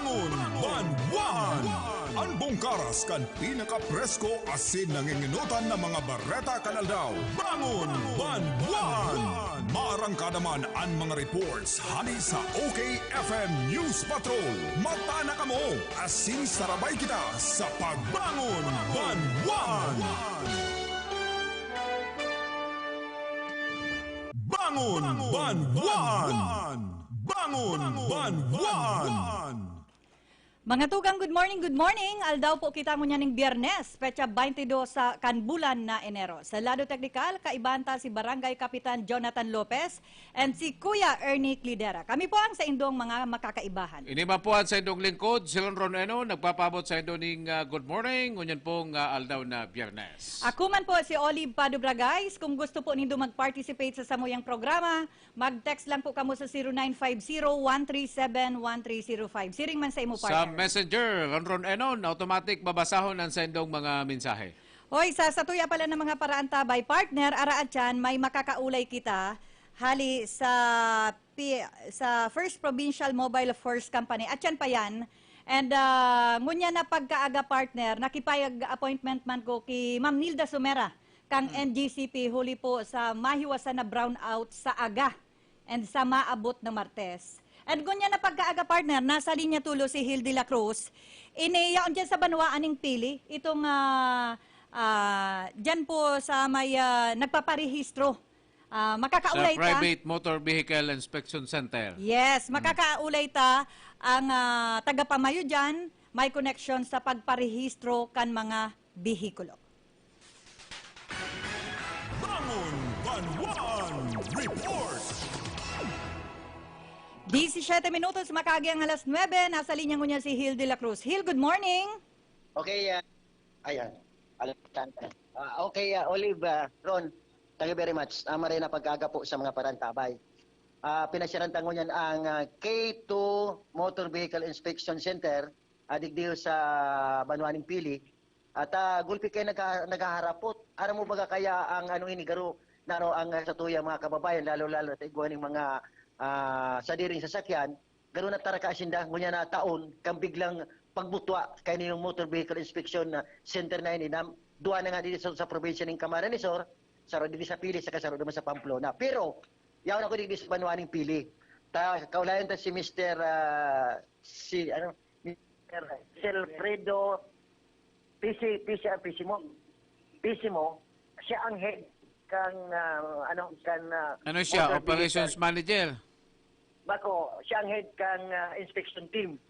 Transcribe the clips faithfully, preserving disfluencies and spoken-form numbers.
Bangon Banwaan! An bungkaras kan pinakapresko asin nanginginotan na mga bareta kan aldaw. Bangon Banwaan! Maarangkada man an mga reports hali sa O K F M News Patrol. Mata na kamo, asin sarabay kita sa Pagbangon Banwaan! Bangon Banwaan! Bangon Banwaan! Mga tugang, good morning, good morning. Aldaw po kita ngunyan ning Biyernes, petsa twenty-two sa kan bulan na Enero. Sa lado teknikal, kaibahan ta si Barangay Kapitan Jonathan Lopez and si Kuya Ernie Clidera. Kami po ang saindong mga makakaibahan. Ini man po ang saindong lingkod, si Ronron Eno, nagpapaabot saindo ning, ah, good morning, ngunyan pong, ah, aldaw na Biyernes. Ako man po si Olive Pado Bragais. Kung gusto po nindo mag-participate sa samuyang programa, mag-text lang po kamo sa zero nine five zero one three seven one three zero five. Siring man sa imo, Sa partner. Messenger, Ronron Enon, automatic babasahon ang sendong mga mensahe. Hoy, sa satuya pala ng mga paraan tabay, partner, ara atyan, may makakaulay kita hali sa pi-, sa First Provincial Mobile Force Company. Atyan pa yan. And, ah, ngunyan na pagkaaga, partner, nakipag-appointment man ko ki Ma'am Nilda Sumera, kang Hmm. N G C P, huli po sa mahiwasan na brownout sa aga and sa maabot na Martes. And ngunyan na pagkaaga, partner, nasa linya tulo si Hil de la Cruz. Ini, yaon dyan sa banwaan ning Pili. Itong, ah, ah, dyan po sa may, ah, nagpaparehistro. Ah, Sa makakaulay ta. Private Motor Vehicle Inspection Center. Yes, Hmm. makakaulay ta ang, ah, tagapamayo dyan, may koneksyon sa pagparehistro kan mga behikulo. Bangon Banwaan Report! Disisyete minutos, makaagi ang alas nuebe. Nasa linya ngunyan si Hil de la Cruz. Hil, good morning. Okay, ah, ayan. Alam ko saan ka. Ah, okay, ah, Olive, ah, Ron, thank you very much. Ah, maray na pagkaaga po sa mga paraan tabay. Ah, pinasyaran ta ngunyan ang, ah, K two Motor Vehicle Inspection Center, ah, digdi sa banwa ning Pili. At, ah, gulpi kayo nagha-, naghaharapot. Aram mo baga kaya ang ano ini, garo, na ano, ang, ah, satuya mga kababayan, lalo-lalo sa igwa ning mga, ah, sadiring sasakyan, garo nataraka sinda, ngunyan na taon, kan biglang pagbutwa kay nining Motor Vehicle Inspection, ah, Center na ini, na duwa na nga dito sa, sa probinsya ning Camarines Sur, saro dito sa Pili, saka saro naman sa Pamplona. Pero, yaon ako digdi sa banwa ning Pili. Ta, kaulayan ta si Mister, ah, si, ano, Mister Silfredo P C, P C ang P C mo. P C mo, siya ang head kang, ah, ano, kang, ah, Ano siya? Motor Operations Vehicle. Manager? Bako, siya ang head kang, ah, inspection team.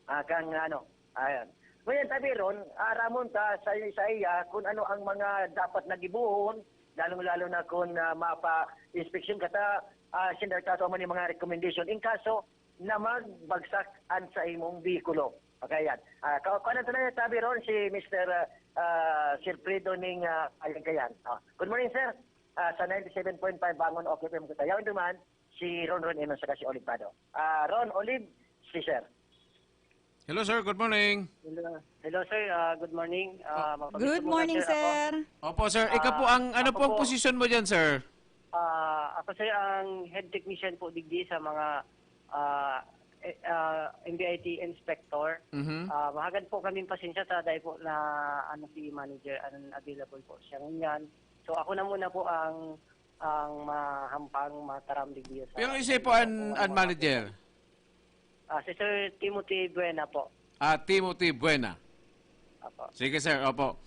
Ah, kang, ano, ayan. Ngayon, tabi ron, aramon ta sa, sa iya kung ano ang mga dapat na gibohon, lalong-lalo na kung, ah, mapa-inspection ka ta, ah, sender ta sa man yung mga recommendation. In kaso na magbagsak an sa imong behikulo. Okay, yan. Ah, ka-, kanan ta na tabi ron si Mister, ah, ah, Silfredo ning, ah, Kayan-Kayan. Ah, good morning, sir. Ah, sa ninety-seven point five Bangon, okay po yung katayaw. Duman, si Ron Ron Enon saka si Olive Pado. Ah, Ron, Olive, si Sir. Hello, sir. Good morning. Hello, hello, sir. Ah, good morning. Ah, mapagkita Good muna, morning, sir. Ako, sir. Opo, sir. Ikaw po, ah, ang, ano ako po ang po, posisyon mo dyan, sir? Ah, ako, sir, ang head technician po digdi sa mga, ah, eh, ah, M B I T inspector. Mhm. Ah, mahagad po kaming pasensya sa dahil po na, ano, si manager unavailable po siya ngunyan. So, ako na muna po ang, ang mahampang, mataram digdi sa Pero isa po ang an, mga an manager? Ah, si Sir Timothy Buena po. Ah, Timothy Buena. Opo. Sige, sir. Opo.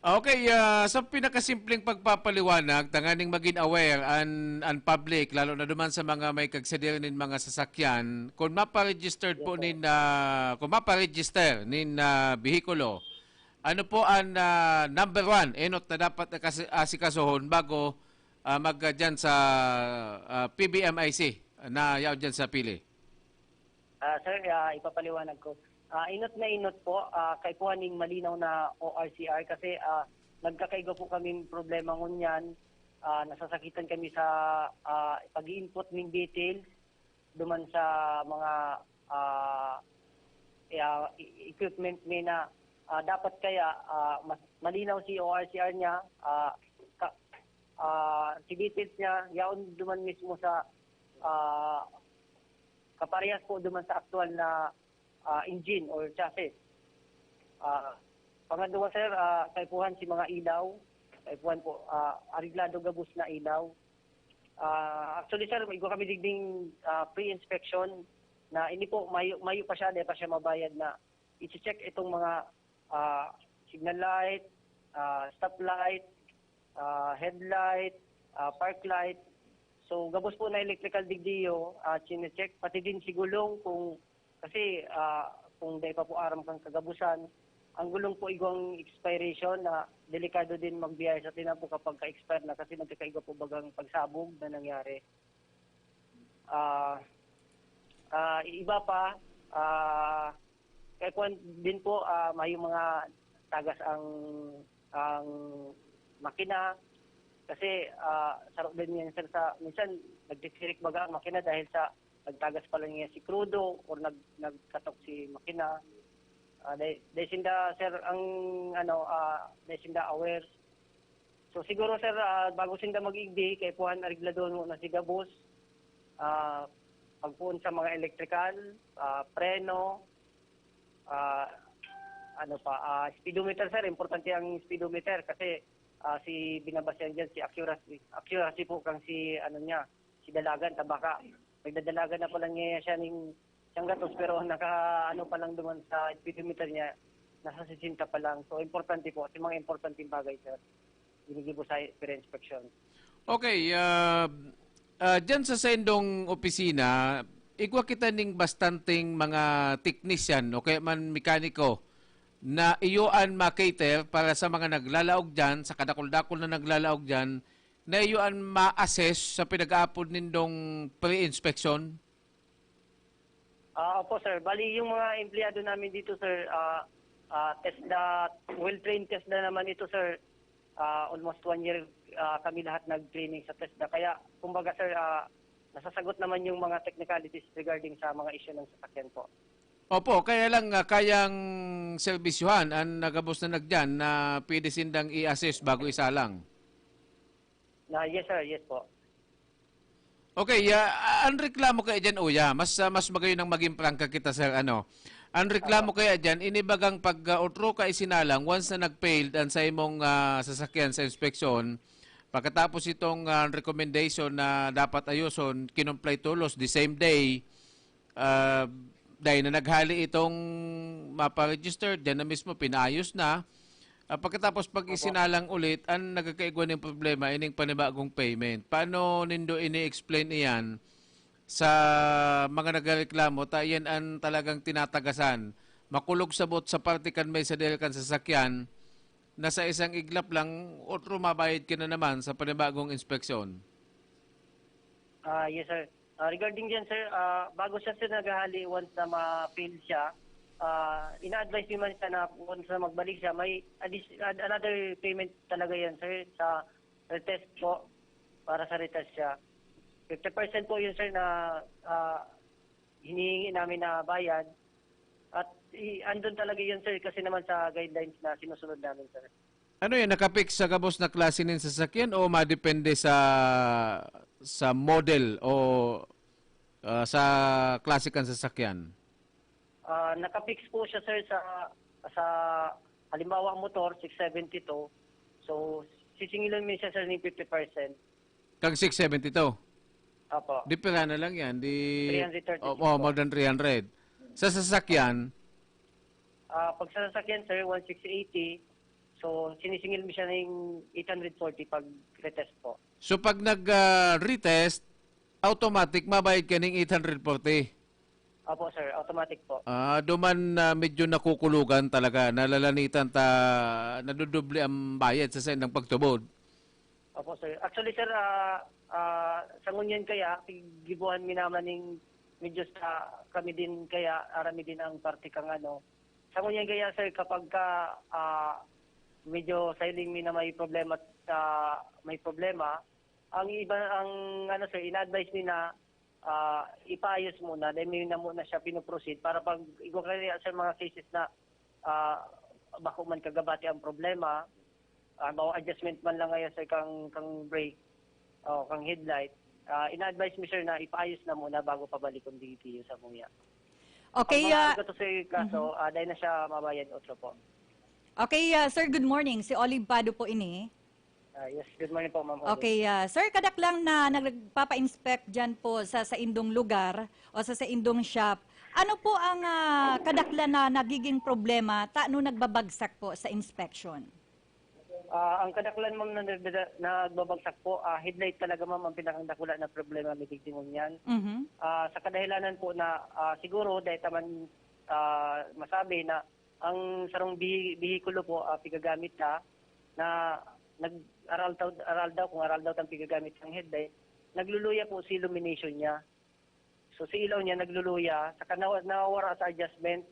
Okay, ah, sa pinakasimpleng pagpapaliwanag, tanganing maging aware an, an public, lalo na duman sa mga may kagsadiri nin mga sasakyan, kung mapa-registered Yes, po sir. nin, ah, kung mapa-register nin, ah, behikulo, ano po ang, ah, number one, enot na dapat na kasi, asikasohon bago, ah, mag, ah, dyan sa, ah, P B M I C na yaon dyan sa Pili? Ah, sir, ah, ipapaliwanag ko. Ah, inot na inot po, ah, kaipuhan ning malinaw na O R C R kasi, ah, nagkakaigwa po kaming problema ngunyan. Ah, nasasakitan kami sa, ah, pag-i-input ning details duman sa mga, ah, eh, ah, e-, equipment mi na, ah, dapat kaya, ah, mas malinaw si O R C R niya, ah, ka-, ah, si details niya, yaon duman mismo sa, ah, kaparehas po duman sa aktual na, ah, engine or chassis. Ah, pangadwa, sir, ah, kaipuhan si mga ilaw. Kaipuhan po, ah, areglado gabos na ilaw. Ah, actually, sir, may kami digding, ah, pre-inspection na ini po, mayo, mayo pa siya, di pa siya mabayad na i-check itong mga, ah, signal light, ah, stop light, ah, headlight, ah, park light. So, gabos po na electrical digdiyo, ah, chine-check, pati din si gulong kung, kasi, ah, kung dai pa po aram kang kagabusan, ang gulong po igwang expiration na delikado din magbiyahe sa tinampo kapag ka-expire na kasi nagkakaigwa po bagang pagsabog na nangyari. Ah, ah, iba pa, ah, kaya kuwan din po, ah, may mga tagas ang, ang makina. Kasi, ah, sarap din yan, sir, sa, minsan, nagtitirik baga ang makina dahil sa nagtagas pa lang niya si krudo or nag-, nagkatok si makina. Ah, dahil, dahil sinda, sir, ang, ano, ah, dahil sinda aware. So, siguro, sir, ah, bago sinda mag-igdi, kaipuhan aregladon muna si gabos. Ah, pagpuon sa mga electrical, ah, preno, ah, ano pa, ah, speedometer, sir. Importante ang speedometer kasi, ah, si binabasehan diyan, si accuracy, accuracy po kang si, ano niya, si dalagan, tabaka. Nagdadalagan na pala niya siya ning siyang gatos, pero naka, ano pa lang duman sa speedometer niya, nasa sesenta pa lang. So, importante po, sa mga importanteng bagay, sir, ginigibo sa pre-inspection. Okay, ah, ah, dyan sa sendong opisina, igwa kita ning bastanteng mga technician o kaya man mekaniko na iyo an ma-cater para sa mga naglalaog dyan, sa kadakul-dakul na naglalaog dyan, na iyo an ma-assess sa pinag-aapod nindong pre-inspection? Ah, opo, sir. Bali, yung mga empleyado namin dito, sir, ah, ah, TESDA, well-trained TESDA naman ito, sir. Ah, almost one year, ah, kami lahat nag-training sa TESDA. Kaya, kumbaga, sir, ah, nasasagot naman yung mga technicalities regarding sa mga issue ng sasakyan po. Opo, kaya lang, ah, kayang serbisyuhan an nagabos na nagyan na pwede sindang i-assess bago isalang? Na, yes, sir. Yes po. Okay, ah, an reklamo kaya diyan, Uya, mas, ah, mas magayon ang maging prangka kita, sir, ano. An reklamo Opo. kaya diyan, inibagang pag, ah, otro ka isinalang, once na nag-failed an sa imong, ah, sasakyan sa inspeksyon, pagkatapos itong, ah, recommendation na dapat ayoson, kinomply tolos the same day, ah, dahil na naghali itong mapa-register, diyan na mismo pinaayos na. Ah, pagkatapos pag Opo. isinalang ulit, ang nagkakaigwa ning problema, ining panibagong payment. Paano nindo ini-explain iyan sa mga nagrereklamo? Ta iyan ang talagang tinatagasan. Makulog sabot sa parte kan may sadel kan sasakyan na sa isang iglap lang, otro mabayad ka na naman sa panibagong inspeksyon. Ah, yes, sir. Ah, regarding dyan, sir, ah, bago siya, sir, naghahali, once na ma-fail siya, ah, ina-advise naman siya na once na magbalik siya, may adis-, ad-, another payment talaga yan, sir, sa retest po, para sa retest siya. Fifty percent po yun, sir, na, ah, hinihingi namin na bayad. At i-, andun talaga yun, sir, kasi naman sa guidelines na sinusunod namin, sir. Ano yan, nakapik sa gabos na klase nin sasakyan o madepende sa, sa model o, ah, sa klase kan sasakyan? Ah, nakapix po siya, sir, sa, sa, halimbawa, motor, six seventy-two. So, sisingilon mo siya, sir, ng fifty percent. Kag six seventy-two? Opo. Di pira na lang yan, di Three hundred thirty-six oh, oh, po. More than three hundred. Sa sasakyan? Ah, pag sa sasakyan, sir, one six eighty. So, sinisingil mo siya ng eight hundred forty pag retest po. So, pag nag, ah, retest, automatic, mabayad ka ning eight hundred forty? Opo, sir. Automatic po. Ah, duman na medyo nakukulugan talaga, nalalanitan ta, nadudoble ang bayad sa saindang pagtubod. Opo, sir. Actually, sir, ah, ah, sa ngunyan kaya, gibuhan mi naman ning medyo sa kami din kaya, arami din ang parte kang ano. Sa ngunyan kaya, sir, kapag ka, ah, medyo sailing mi na may problema, sa may problema, ang iba, ang ano, sir, ina-advise mi na, ah, ipaayos muna, then may na muna siya pinoproceed para pag igwa kaya sa mga cases na, ah, bako man kagabati ang problema, ah, halimbawa adjustment man lang ngayon sa kang, kang brake, o kang headlight, ah, ina-advise mi, sir, na ipaayos na muna bago pabalikon digdi sa muya. Okay, Ang mga ah, gatos sa kaso, ah, dahil na siya mabayad, otro po. Okay, ah, sir, good morning. Si Olive Pado po ini. Ah, yes, good morning po, Ma'am Olive. Okay, ah, sir, kadaklan na nagpapa-inspect dyan po sa saindong lugar o sa saindong shop. Ano po ang ah, kadaklan na nagiging problema ta no nagbabagsak po sa inspection? Ah, ang kadaklan, ma'am, na nagdada- nagbabagsak po, ah, headlight talaga, ma'am, ang pinakadakula na problema ni Digdingon yan. Mhm. Ah, sa kadahilanan po na ah, siguro dahil taman ah, masabi na ang sarong bihi- bihikulo po ah, pigagamit na na nag-aral daw, aral daw kung aral daw tang pigagamit ng headlight, nagluluya po si illumination niya. So si ilaw niya nagluluya, saka nawa- nawawara sa adjustment.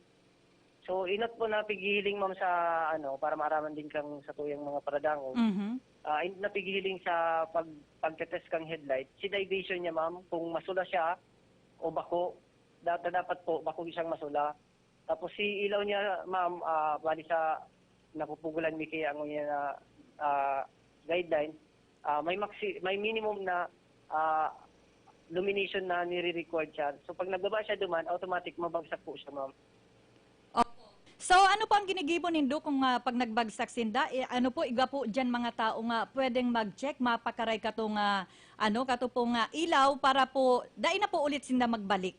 So inot po na pighihiling, ma'am, sa ano, para maaraman din kang sa tuyang mga paradangog. Mhm. Ah, inot na pighihiling sa pag pagtetest kang headlight, si diversion niya, ma'am, kung masula siya o bako. Dapat dapat po bako siyang masula. Tapos si ilaw niya, ma'am, ah, bali sa napupugulan mi kaya ang niya na ah, guideline, ah, may maxi, may minimum na ah, lumination na nire-record siya. So pag nagbaba siya duman, automatic mabagsak po siya, ma'am. So, ano po ang ginigibo nindo kung ah, pag nagbagsak sinda? Eh, ano po, igwa po dyan mga tao nga pwedeng mag-check, mapakaray kato nga, ano, kato po nga ilaw para po, dai na po ulit sinda magbalik?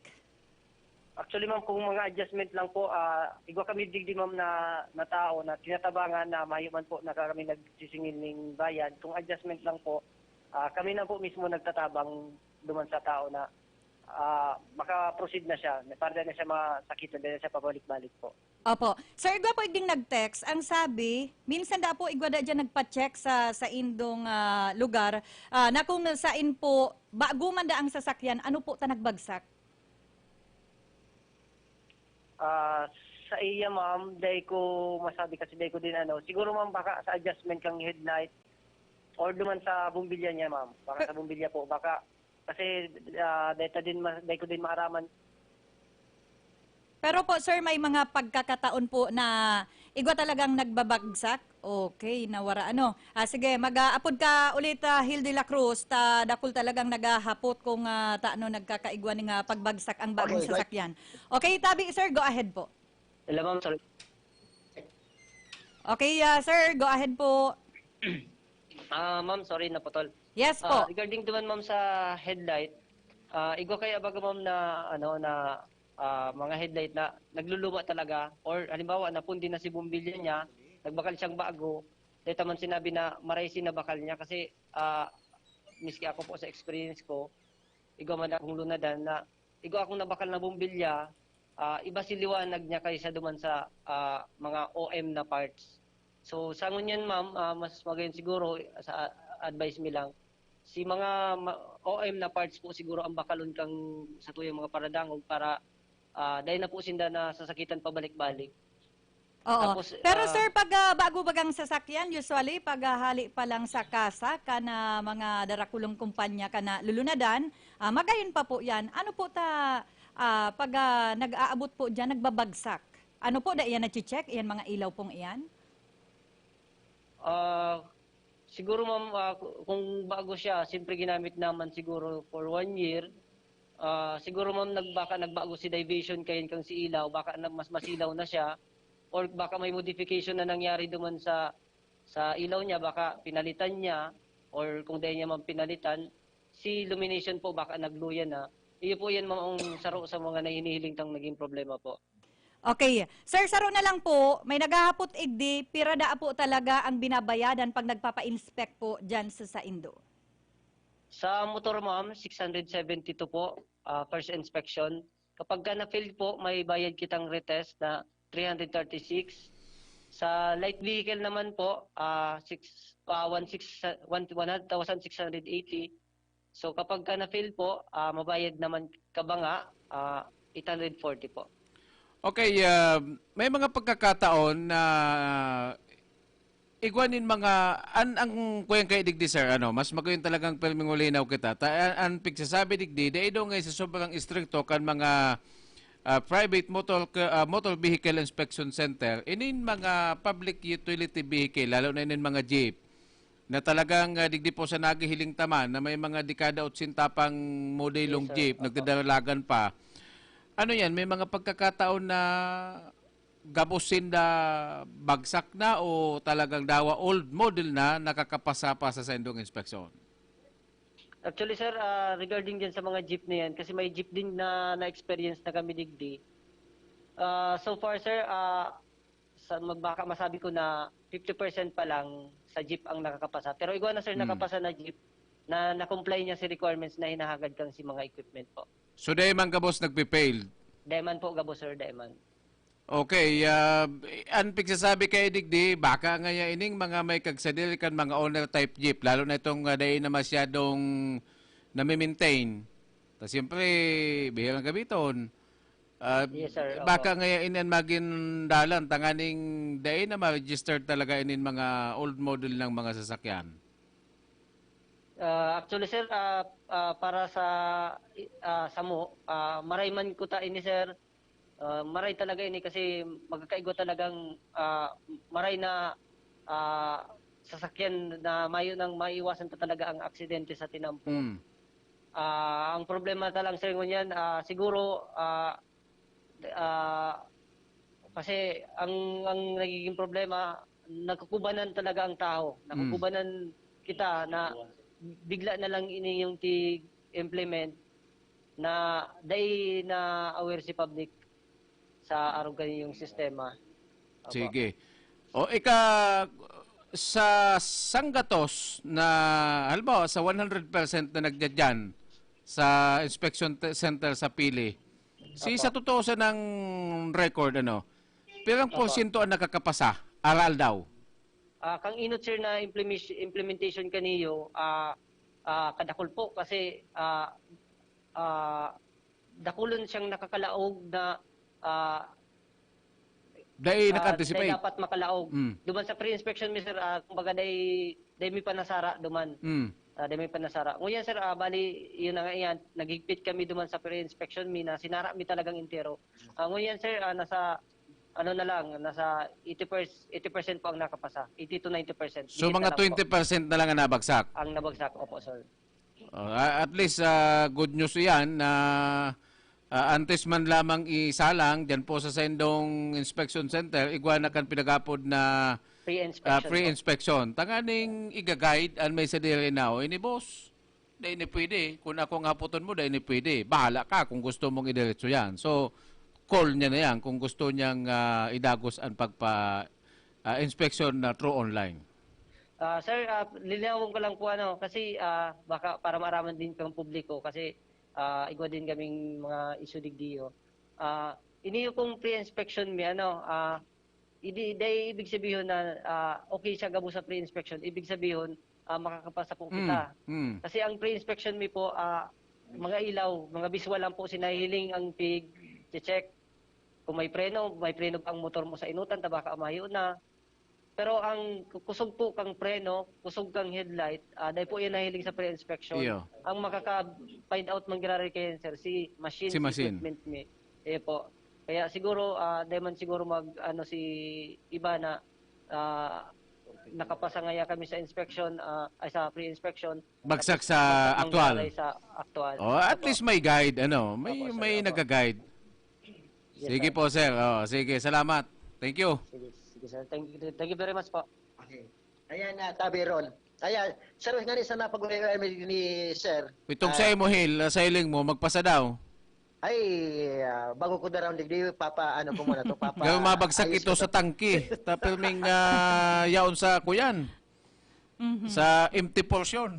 Actually, ma'am, kung mga adjustment lang po, ah, igwa kami digdi, ma'am, na, na tao na tinatabangan na mayo man po na kami nagsisingil ning bayad. Kung adjustment lang po, ah, kami na po mismo nagtatabang duman sa tao na ah, maka-proceed na siya. Para dai na siya masakitan, dai na siya pabalik-balik po. Opo. Sir, igwa po igding nag-text. Ang sabi, minsan da po igwa da dyan nagpa-check sa saindong ah, lugar ah, na kung sain po, bago man da ang sasakyan, ano po ta nagbagsak? Ah, sa iya, ma'am, dai ko masabi kasi dai ko din ano. Siguro, ma'am, baka sa adjustment kang headlight or duman sa bombilya niya, ma'am. Baka sa bombilya po, baka kasi ah, dai ta din ma- dai ko din maaraman. Pero po, sir, may mga pagkakataon po na igwa talagang nagbabagsak. Okay, nawara ano. Ah, sige, mag-aapod ka ulit, ah, Hil de la Cruz. Ta dakul talagang naghahapot kung ah, taano nagkakaigwa ning ah, pagbagsak ang bagong Okay, right. sasakyan. Okay, tabi, sir, go ahead po. Hello, ma'am. Sorry. Okay, ah, sir, go ahead po. Ah, ma'am, sorry, naputol. Yes Ah, po. regarding duman, ma'am, sa headlight, ah, igwa kaya baga, ma'am, na ano na ah, mga headlight na nagluluwa talaga, or halimbawa napundi na si bombilya niya, nagbakal siyang bago, dahil taman sinabi na maray si nabakal niya kasi ah, miski ako po sa experience ko, igwa man akong lunadan na igwa akong nabakal na bombilya, ah, iba si liwanag niya kaysa duman sa ah, mga O M na parts. So sa ngunyan, ma'am, ah, mas magayon siguro sa advice mi lang, si mga ma- O M na parts po siguro ang bakalon kang sa tuyang mga paradangog para ah, dahil na po sinda na sasakitan pabalik-balik. Oo. Tapos, Pero ah, sir, pag ah, bago bagang sasakyan, usually pag ah, hali pa lang sa kasa ka na mga darakulong kumpanya ka na lulunadan, ah, magayon pa po yan. Ano po ta, ah, pag ah, nag-aabot po dyan, nagbabagsak? Ano po, da iyan nag-check, iyan mga ilaw pong iyan? Ah, siguro, ma'am, ah, ku- kung bago siya, siyempre ginamit naman siguro for one year. Ah, siguro, ma'am, nagbaka nagbago si diversion kayan kang si ilaw, baka na, mas masilaw na siya, or baka may modification na nangyari duman sa sa ilaw niya, baka pinalitan niya, or kung dahil niya man pinalitan, si illumination po baka nagluya na. Iyo po yan, ma'am, ang saro sa mga nahinihiling tang naging problema po. Okay. Sir, saro na lang po, may naghahapot igdi, pira daa po talaga ang binabayadan pag nagpapa-inspect po dyan sa saindo? Sa motor, ma'am, six hundred seventy-two po, ah, first inspection. Kapag ka na-fail po, may bayad kitang retest na three hundred thirty-six. Sa light vehicle naman po, ah, six, ah, one six, one, one thousand six hundred eighty. So kapag ka na-fail po, ah, mabayad naman kabanga, ah, eight hundred forty po. Okay, ah, may mga pagkakataon na igwa nin mga, an, ang kuyang kay digdi, sir, ano, mas magayon talagang pirming ulinaw kita. Ta, an, an pigsasabi digdi, dai daw ngay sa sobrang istrikto kan mga ah, private motor, ah, motor vehicle inspection center, inin mga public utility vehicle, lalo na inin mga jeep, na talagang ah, digdi po sa naghihiling taman na may mga dekada otsenta pang modelong Yes, sir. jeep, Opo. nagdadalagan pa. Ano yan? May mga pagkakataon na gabos sinda bagsak na o talagang dawa old model na nakakapasa pa sa saindong inspeksyon? Actually, sir, ah, regarding dyan sa mga jeep na yan, kasi may jeep din na na-experience na kami digdi. Ah, so far, sir, ah, sa, baka masabi ko na fifty percent pa lang sa jeep ang nakakapasa. Pero igwa na, sir, Hmm. nakapasa na jeep na na-comply niya si requirements na hinahagad kang si mga equipment po. So, dai man gabos nagpe-fail? Dai man po gabos, sir, dai man. Okay, ah, an pigsasabi kay digdi, baka ngaya ining mga may kagsadiri kan mga owner type jeep, lalo na itong, ah, dai na masyadong nami-maintain. Ta siyempre, bihirang gamiton. Ah, Yes, sir. Opo. Baka ngaya ini an magin dalan, tanganing dai na ma-registered talaga inin mga old model ng mga sasakyan. Ah, actually, sir, ah, ah, para sa, ah, samo, ah, maray man kuta ini, sir. Ah, maray talaga ini kasi magkakaigwa talagang, ah, maray na, ah, sasakyan na mayo nang maiwasan ta talaga ang aksidente sa tinampo. Hmm. Ah, ang problema ta lang, sir, ngunyan, ah, siguro, ah, ah, kasi ang, ang nagiging problema, nakukubanan talaga ang tao. Nakukubanan kita na bigla na lang ini yung ti-implement na dai na aware si public sa arog kaniyong sistema. Opo. Sige. O ika, sa sanggatos na, halimbawa, sa one hundred percent na nagdadyan sa inspection te- center sa Pili, si Opo. sa totoo sa ng record, ano, pirang Opo. porsyento ang nakakapasa, aral daw? Ah, kang inot, sir, na implemis- implementation kaniyo, ah, ah, kadakul po kasi, ah, ah, dakulon siyang nakakalaog na, ah, Dai ah, naka-anticipate. dai dapat makalaog. Mm. Duman sa pre-inspection mi, sir, ah, kumbaga dai, dai mi panasara duman. Mm. Ah, dai mi panasara. Ngunyan, sir, ah, bali, yun na nga yan, naghigpit kami duman sa pre-inspection mi na sinara mi talagang entero. Ah, ngunyan, sir, ah, nasa, ano na lang, nasa eighty percent, eighty percent po ang nakapasa. Eighty to ninety percent. So, Dikit na mga lang po twenty percent na lang ang nabagsak? Ang nabagsak, opo, sir. Oh, a- at least, ah, good news iyan na, ah, antes man lamang isalang dyan po sa saindong inspection center, igwa na kan pinagapod na, ah, Pre-inspection po. Pre-inspection. Tanganing iga-guide an may sadiri na, "O, ini, boss, dai ni pwede. Kung ako ang hapoton mo, dai ni pwede. Bahala ka kung gusto mong idiretso yan." So, call niya na yan kung gusto niyang, ah, idagos ang pagpa, ah, inspection na through online. Ah, sir, ah, lilinawon ko lang po, ano, kasi, ah, baka para maaraman din kang publiko, kasi, ah, igwa din kaming mga issue digdiyo. Ah, iniyo pong pre-inspection mi, ano, ah, hindi, dai ibig sabihin na, ah, okay siya gabos sa pre-inspection. Ibig sabihin, ah, makakapasa po Mm, kita. mm. Kasi ang pre-inspection mi po, ah, mga ilaw, mga visual lang po, sinahiling ang pig-check. Kung may preno, may preno ba ang motor mo sa inutan, ta baka mayo na. Pero ang kusog po kang preno, kusog kang headlight, ah, dai po yan nahiling sa pre-inspection. Iyo. Ang makaka-find out man giraray kayan, sir, si machine, Si machine. Equipment mi. Eh po. Kaya siguro, ah, dai man siguro mag, ano, si iba na, ah, nakapasa ngaya kami sa inspection, ah, ay, sa pre-inspection. Bagsak sa Bagsak ng aktual. giraray sa aktual. Oh, at Opo. least may guide, ano, may Opo, sir, may opo. nagga-guide. Yes, Sige sir. Po, sir. Oh, sige, salamat. Thank you. Sige, sige, sir. Thank you, thank you very much po. Okay. Ayan na, tabi ron. Ayan, sir, nga ni sa napag-, ni sir. Itong Ah, sa imo, Hil, sa hiling mo, magpasa daw. Ay, ah, bago ko daraw digdi, papa, ano ko muna to, papa. Gawin mabagsak ayos ito ko sa to. tangke. Tapos ming ah, yaon sa kuyan. Sa empty portion.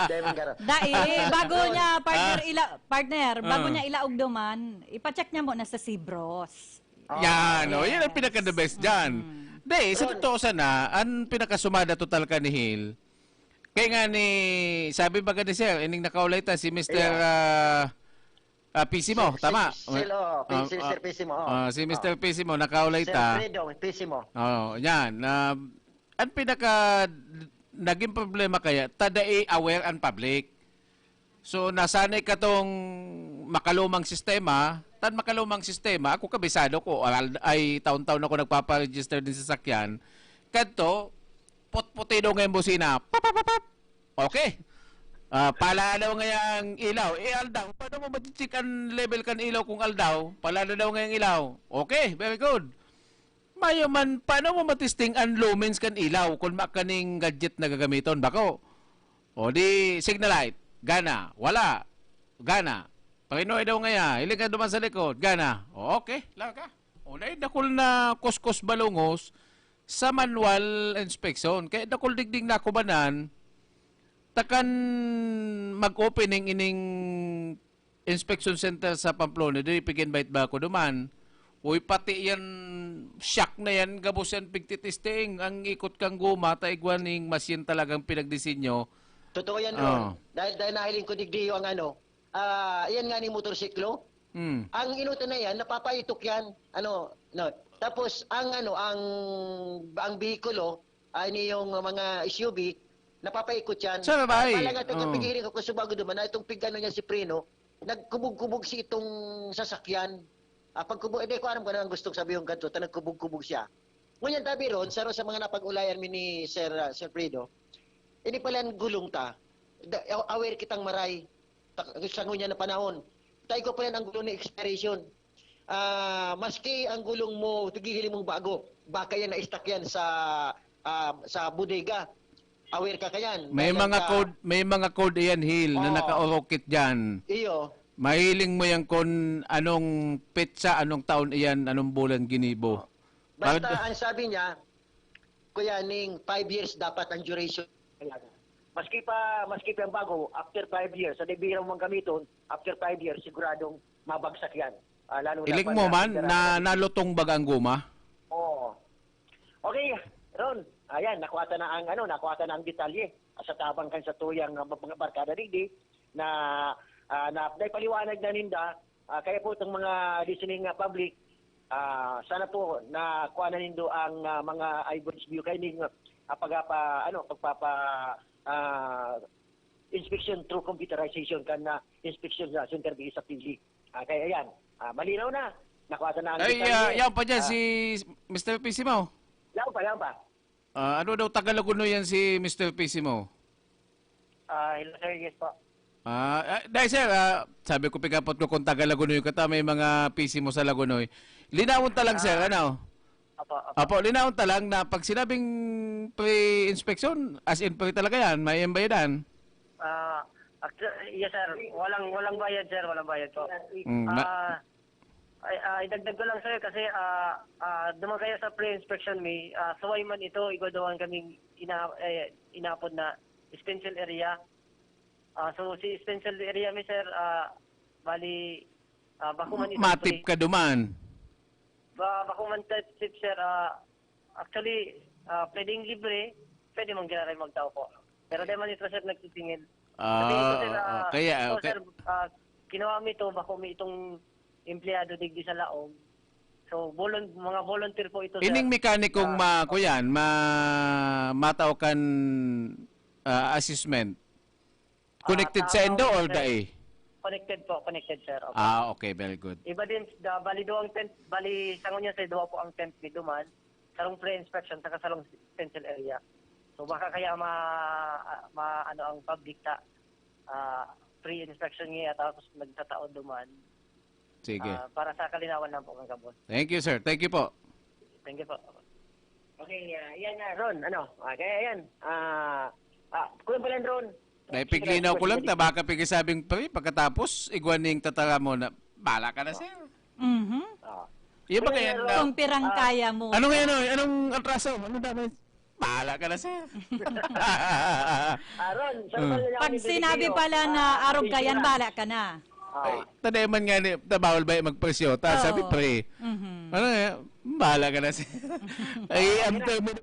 Dahil mong garo. Dai, bago niya, partner, Ah. ila, partner, bago Ah. niya ilaog duman, ipacheck niya muna sa Cebros. Oh, Yan, oh, yes. Yan ang pinaka-the best dyan. Di, sa Ron. Totoo sana, ang pinakasumada total ka ni Hil, kaya nga ni, sabi ba ka ni Sir, ining nakaulay ta, si Mister ah, ah, Pisimo, Si- tama? si- Sir, oh, P C, Ah, Sir Pisimo, oh. ah, si Mister Oh. Pisimo, nakaulay Sir ta. Fredo, Pisimo. Oh, yan. Ah, ang pinaka naging problema kaya, ta dai aware ang public. So, nasanay ka tong makalumang sistema, tan makalumang sistema, ako kabisado ko, aral, ay taon-taon ako nagpapa-register din sa sasakyan. Kadto, putputido nga yung busina. Pap, pap, pap, pap. Okay. Ah, pala daw ngayang ilaw. Eh, aldaw, paano mo mati-check an level kan ilaw kung aldaw? Pala daw ngayang ilaw. Okay, very good. Mayo man, paano mo matisting an lumens kan ilaw kun makaning gadget na gagamiton? Bako. O di, signal light. Gana. Wala. Gana. Pakinuha daw ngaya. Hiling ka duman sa likod. Gana. O, okay. Lang ka. O, dahil dakul na kuskos balungos sa manual inspection. Kaya dakul digding nakubanan, takan mag-opening ining inspection center sa Pamplona, diri pig-invite ba ako duman? Uy, pati yan, shock na yan, gabos yan, pigtitesting. Ang ikot kang goma, ta igwa ning machine talagang pinagdisenyo. Totoo yan, Ron. Oo. Dahil, dahil nahiling ko digdi ang ano, ah, yan nga ning motorsiklo. Hmm. Ang inutan na yan, napapaitok yan. Ano, no. Tapos, ang ano, ang, ang bihikulo, ay niyong mga S U V, napapaikot yan. Sa babae. Ah, talaga, ito, Oo. Pigirin ko, kung subago duman, na itong pig-ano niya si Preno, nagkubog-kubog si itong sasakyan. Ah, pagkubog, hindi ko alam kung ano ang gustong sabihin kadto, ta nagkubog-kubog siya. Ngunyan, tabi ron, sa, sa mga napag-ulayan mi ni Sir, ah, Sir Fredo, ini pala ang gulong ta. Da-, aware kitang maray. Ta-, sa ngunyan na panahon. Tayo ko pala ang gulong ni expiration. Ah, maski ang gulong mo, tigihiling mong bago, baka yan na-stuck yan sa, ah, sa bodega. Aware ka kayan? May Dahil mga sa code, may mga code iyan, Hil, na Oo. nakaurokit diyan. Iyo. Mahiling mo yan kung anong petsa, anong taon iyan, anong bulan ginibo. Basta Bakit? ang sabi niya, Kuya Ning, five years dapat ang duration. Maski pa, maski pa ang bago, after five years, sa debira mong gamiton, after five years, siguradong mabagsak yan. Ah, lalo na Hiling pa mo na man, na, nalutong baga ang goma? Oo. Okay, Ron. Ayan, nakuha ta na ang, ano, nakuha ta na ang detalye. Sa tabang kan sa tuyang, ah, mga barkada digdi na, ah, na, naipaliwanag na ninda. Ah, kaya po itong mga listening, ah, public, ah, sana po na kuha na nindo ang, ah, mga eyewitness view kay ning, ah, pagapa-, ano, pagpapa-, ah, inspection through computerization kan na inspection sa center di sa pili. Ah, kaya yan. Ah, malinaw na. Nakuha na ang Ay, detalye. ah, yan pa dyan, Ah. si Mister Pisimo. Yan pa, yan pa. Ah, ano daw, taga Lagonoy yan si Mister Pisimo? Ah, hello, sir. Yes po. Ah, ah, dahil, sir, ah, sabi ko, pikapot ko kung taga Lagonoy ka ta, may mga Pisimo sa Lagonoy. Linawon ta lang, sir, Ah. ano? Apo, apo. Apo, linawon ta lang na pag sinabing pre-inspection, as in pre talaga yan, may bayad yan. Ah, actu-, yes, sir. Walang, walang bayad, sir. Walang bayad po. Mm, ma- Ah, ay, ah, idagdag ko lang, sir, kasi, ah, ah, duman kayo sa pre-inspection mi, ah, suway man ito, igwa duman kaming ina-, eh, inapod na stencil area. Ah, so, si stencil area mi, sir, ah, bali, ah, bako man ito Matip pre- ka duman. Ba, bako man tip, tip, sir, ah, actually, ah, pwedeng libre, pwede man giraray magtao po. Pero di man ito, sir, nagtitingin. Ah, Sabi ko, sir, ah, ah, kaya, ito, okay. sir, ah, kinuha mi ito, bako mi itong empleyado digdi sa laog. So, volun-, mga volunteer po ito, sir. Ining mekanikong Ah, ma-, kuyan, ma-, matao kan, ah, assessment. Connected Ah, sa indo tao, or sir. dai? Connected po, connected, sir. Opo. Ah, okay, very good. Iba din, da, bali duwang tent, bali sa ngunyan, sir, duwa po ang tent ni duman. Sarong pre-inspection, saka sarong stencil area. So, baka kaya ma-, ma-, ano ang public ta, ah, pre-inspection niya, tapos nagtatao duman. Sige. Ah, para sa kalinawan lang po, mga kabon. Thank you, sir. Thank you po. Thank you po. Okay, ah, yan nga, Ron. Ano? Ah, kaya yan. Ah, ah, kulang pala, Ron. Naipiglinaw ko lang, Sige, ta baka pigisabing pa rin, pagkatapos, igwa ning tatara mo na, bala ka na, sir. Mhm. Ah. Yung ba Kulang kaya yan, na, Ron. Kung pirang Ah. kaya mo. Ano ngayon, oh? Anong atraso? Ano dapat? Bala ka na, sir. Ah, Ron, sa Hmm. normal na Pag ako sinabi nililigaw. pala na Ah, arog ka yan, attention na. bala ka na. Ah. Ay, tademon nga ni, ta bawal ba yung magpresyo? Ta, Oo. sabi, pre. Mhm. Ano nga? Bala ka na, sir. Ay, Ah, ang okay na. term mo na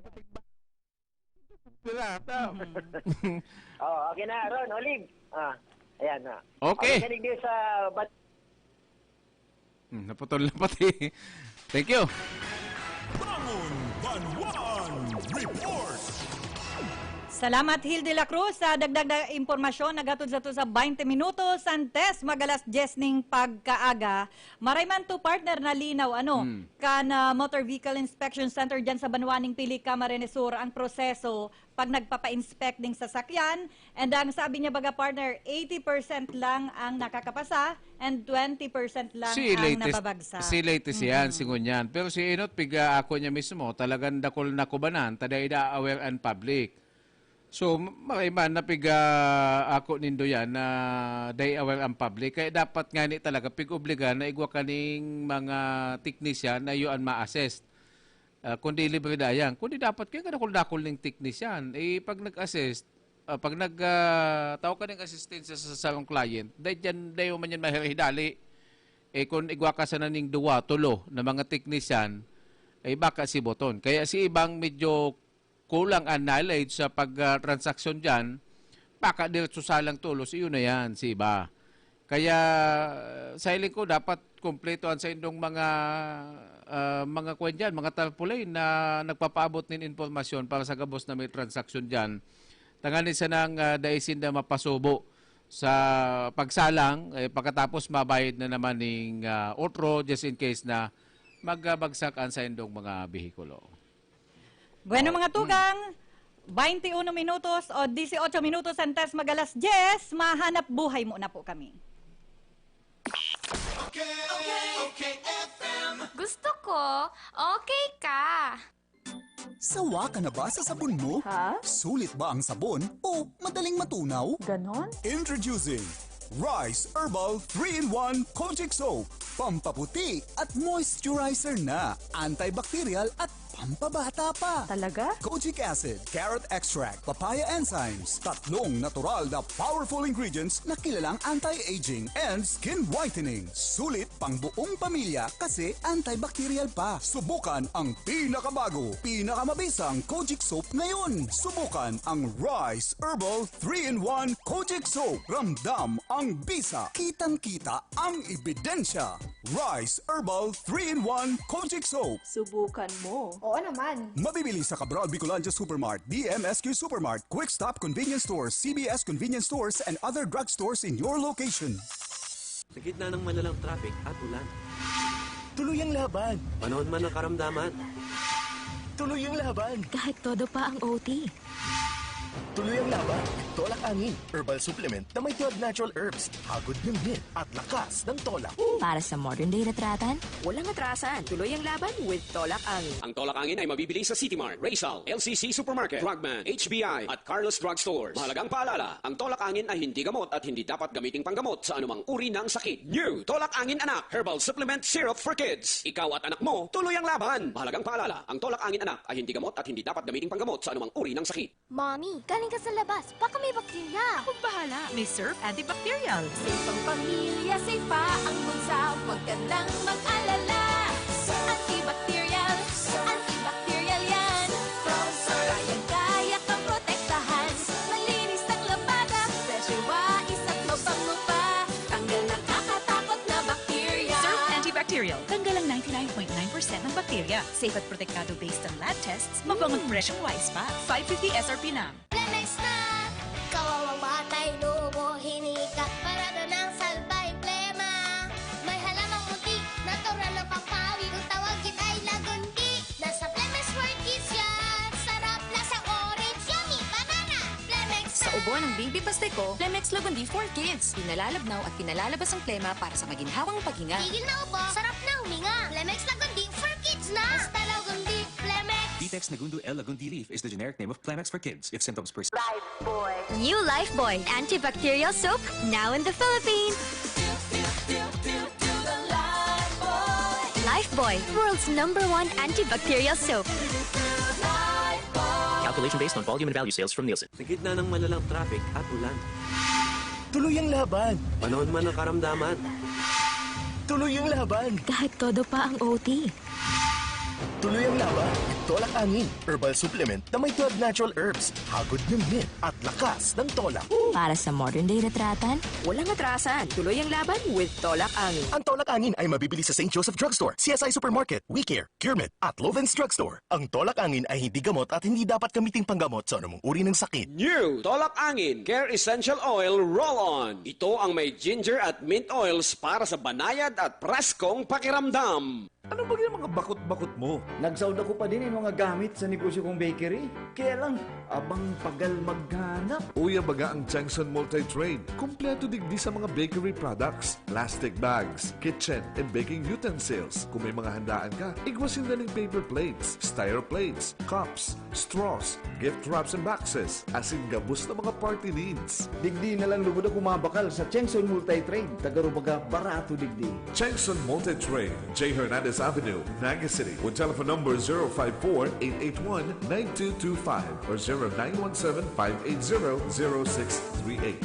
Sila, ta. Mhm. Oh, okay na, Ron, Olive. Ah, ayan na. Okay. Okay, kanig din sa bat- Hmm, naputol na pati. Thank you. Bangon Banwan Report. Salamat, Hil de la Cruz, sa dagdag na impormasyon. Naghatod sato sa twenty minutos an test, mag-alas dyes ning pagkaaga. Maray man to, partner, na linaw, ano, Hmm. kan ah, Motor Vehicle Inspection Center dyan sa banwa ning Pili, Camarines Sur, ang proseso pag nagpapa-inspect ning sasakyan. And ang sabi niya, baga, partner, eighty percent lang ang nakakapasa and twenty percent lang Si ang latest, nababagsak. si latest yan, Mhm. si ngunyan. Pero si Enot, piga ako niya mismo, talagang dakul na kubanan, ta dai da aware ang public. So, maray man na piga ako nindo yan na dai aware ang public. Kaya dapat nga ni talaga pig-obliga na igwa kaning mga teknisyan na iyo an ma-assist. Ah, kundi libre da yan. Kundi dapat kaya kadakul-dakul ning teknisyan. Eh, pag nag-assist, ah, pag nag, ah, tao ka ng assistance sa sarong client, dahil dyan, dahil man yan mahirhidali. Eh, kung igwa ka sana ning duwa, tulo na mga teknisyan, eh, baka siboton. Kaya si ibang medyo kulang ang knowledge sa pag, ah, transaksyon dyan, baka diretso salang tulos, iyon na yan, si iba. Kaya, sa hiling ko, dapat kompleto ang sa indong mga, ah, mga kwan dyan, mga tarpaulin na nagpapaabot nin impormasyon para sa gabos na may transaksyon dyan. Tanganing sanang, ah, dai sinda mapasubo sa pagsalang, eh, pagkatapos mabayad na naman ning, ah, otro, just in case na magbagsak ang sa indong mga behikulo. Bueno, Oh, mga tugang, twenty-uno minutos o dieciocho minutos ang test, mag-alas dyes, mahanap buhay muna po kami. Gusto ko, okay ka. Sawa ka na ba sa sabon mo? Ha? Sulit ba ang sabon o madaling matunaw? Ganon? Introducing Rice Herbal three-in-one Kojic Soap. Pampaputi at moisturizer na. Antibacterial at pampabata pa. Talaga? Kojic Acid, Carrot Extract, Papaya Enzymes. Tatlong natural na powerful ingredients na kilalang anti-aging and skin whitening. Sulit pang buong pamilya kasi antibacterial pa. Subukan ang pinakabago, pinakamabisang Kojic Soap ngayon. Subukan ang Rice Herbal three-in-one Kojic Soap. Ramdam ang bisa. Kitang-kita ang ebidensya. Rice Herbal three-in-one Kojic Soap. Subukan mo. Oo naman. Mabibili sa Cabral Bicolandia Supermart, D M S Q Supermart, Quick Stop Convenience Stores, C B S Convenience Stores, and other drugstores in your location. Sa gitna ng malalang traffic at ulan. Tuloy ang laban. Panahon man ng karamdaman. Tuloy ang laban. Kahit todo pa ang O T. Tuloy ang laban. Tolak angin. Herbal supplement na may twelve natural herbs. Hagod ng hit at lakas ng tolak. Para sa modern day retratan, Walang atrasan. Tuloy ang laban with Tolak Angin. Ang Tolak Angin ay mabibili sa City Mart, Rizal, L C C Supermarket, Frogman, H B I, at Carlos Drug Stores. Mahalagang paalala, ang Tolak Angin ay hindi gamot at hindi dapat gamiting panggamot sa anumang uri ng sakit. New Tolak Angin Anak, Herbal Supplement Syrup for Kids. Ikaw at anak mo, tuloy ang laban. Mahalagang paalala, ang Tolak Angin Anak ay hindi gamot at hindi dapat gamiting panggamot sa anumang uri ng sakit. Mommy, galing ka sa labas. Baka may bakterya. Akong bahala. May Surf Antibacterial. Safe ang pamilya, safe pa ang bulsa. Huwag ka nang mag-alala. Antibacterial, antibacterial yan. Kayang-kaya kang protektahan. Malinis ang labada. Fresh, wais at mabango pa. Tanggal na kakatakot na bakterya. Surf Antibacterial. Tanggal ang ninety-nine point nine percent ng bakterya. Safe at protektado based on lab tests. Mabango't fresh ang wais pa. Five fifty S R P na. Lemex na! Kawawang batay, lobo, hinika. Parada ng salbay, plema. May halamang munti, natural na pampawi. Kung tawagin ay lagundi. Nasa Lemex for Kids yan. Sarap na sa orange, yummy, banana. Lemex Sa ubo ng baby pastay ko, Lemex Lagundi for Kids. Pinalalabnaw at pinalalabas ang plema para sa maginhawang paghinga. Tigil na ubo, sarap na huminga. Lemex Lagundi for Kids na. Basta Lagundi, Lemex. Ditex Nagundu L Lagundi leaf is the generic name of Clemex for kids. If symptoms persist, New Lifebuoy antibacterial soap, now in the Philippines. Lifebuoy, world's number one antibacterial soap. Calculation based on volume and value sales from Nielsen. Sa gitna ng malalang traffic at ulan. Tuloy ang laban. Panahon man ng karamdaman. Tuloy ang laban. Kahit todo pa ang O T. Tuloy ang laban with Tolak Angin, herbal supplement na may twelve natural herbs, hagod ng mint at lakas ng tolak. Para sa modern day retratan, Walang atrasan, tuloy ang laban with Tolak Angin. Ang Tolak Angin ay mabibili sa Saint Joseph Drugstore, C S I Supermarket, WeCare, CureMed at Lovens Drugstore. Ang Tolak Angin ay hindi gamot at hindi dapat gamiting panggamot sa anumang uri ng sakit. New Tolak Angin Care Essential Oil Roll-On. Ito ang may ginger at mint oils para sa banayad at preskong pakiramdam. Ano ba yung mga bakot-bakot mo? Nagsaud ako pa din yung mga gamit sa negosyo kong bakery. Kaya lang, abang pagal maghanap. Uya baga ang Changson Multi-Trade. Kompleto digdi sa mga bakery products, plastic bags, kitchen and baking utensils. Kung may mga handaan ka, igwa sinda ning paper plates, styro plates, cups, straws, gift wraps and boxes, asin gabos na mga party needs. Digdi na lang lugod ako mabakal sa Chengson Multi-Trade. Tagarubaga, barato digdi. Chengson Multi-Trade, J Hernandez Avenue, Naga City, with telephone number zero five four, eight eight one, nine two two five or zero nine one seven, five eight zero, zero six three eight.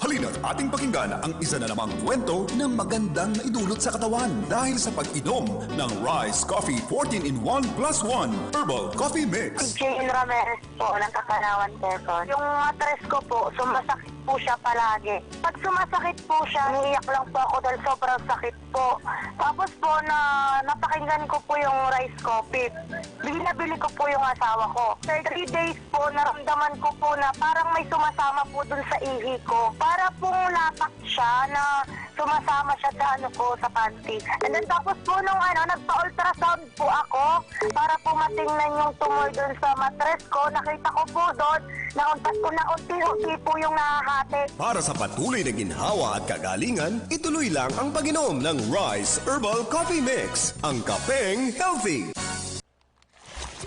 Halina't ating pakinggan ang isa na namang kwento na magandang naidulot sa katawan dahil sa pag-inom ng Rise Coffee fourteen in one plus one Herbal Coffee Mix. Jane Ramirez po, ng Kakanawan, Quezon. Yung matres ko po, sumasakit po siya palagi. Pag sumasakit po siya, umiiyak lang po ako dahil sobrang sakit po. Tapos po, na, napakinggan ko po yung rice coffee. Binabili ko po yung asawa ko. After three days po, naramdaman ko po na parang may sumasama po dun sa ihi ko. Para pong lapak siya na sumasama siya sa ano ko, sa panty. And then tapos po nung ano, nagpa-ultrasound po ako para po matingnan yung tumor dun sa matres ko. Nakita ko po dun na unti-unti po yung nahahati. Para sa patuloy na ginhawa at kagalingan, ituloy lang ang pag-inom ng Rise Herbal Coffee Mix, ang kapeng healthy.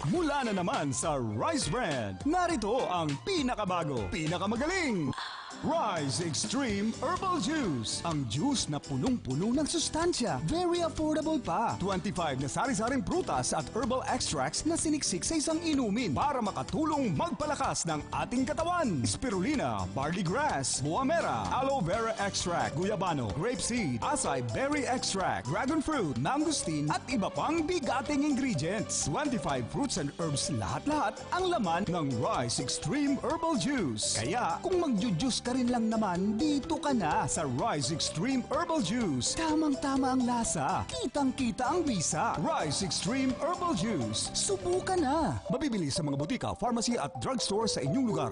Mula na naman sa Rise Brand, narito ang pinakabago, pinakamagaling Rise Extreme Herbal Juice. Ang juice na punong-puno ng sustansya, very affordable pa. Twenty-five na sari-saring prutas at herbal extracts na siniksik sa isang inumin para makatulong magpalakas ng ating katawan. Spirulina, barley grass, buamera, aloe vera extract, guyabano, grape seed, acai berry extract, dragon fruit, mangosteen at iba pang bigating ingredients. Twenty-five fruits and herbs lahat-lahat ang laman ng Rise Extreme Herbal Juice. Kaya kung magju-juice ka rin lang naman, dito ka na sa Rise Extreme Herbal Juice. Tamang-tama ang lasa, kitang-kita ang bisa. Rise Extreme Herbal Juice. Subukan na! Mabibili sa mga butika, pharmacy at drugstore sa inyong lugar.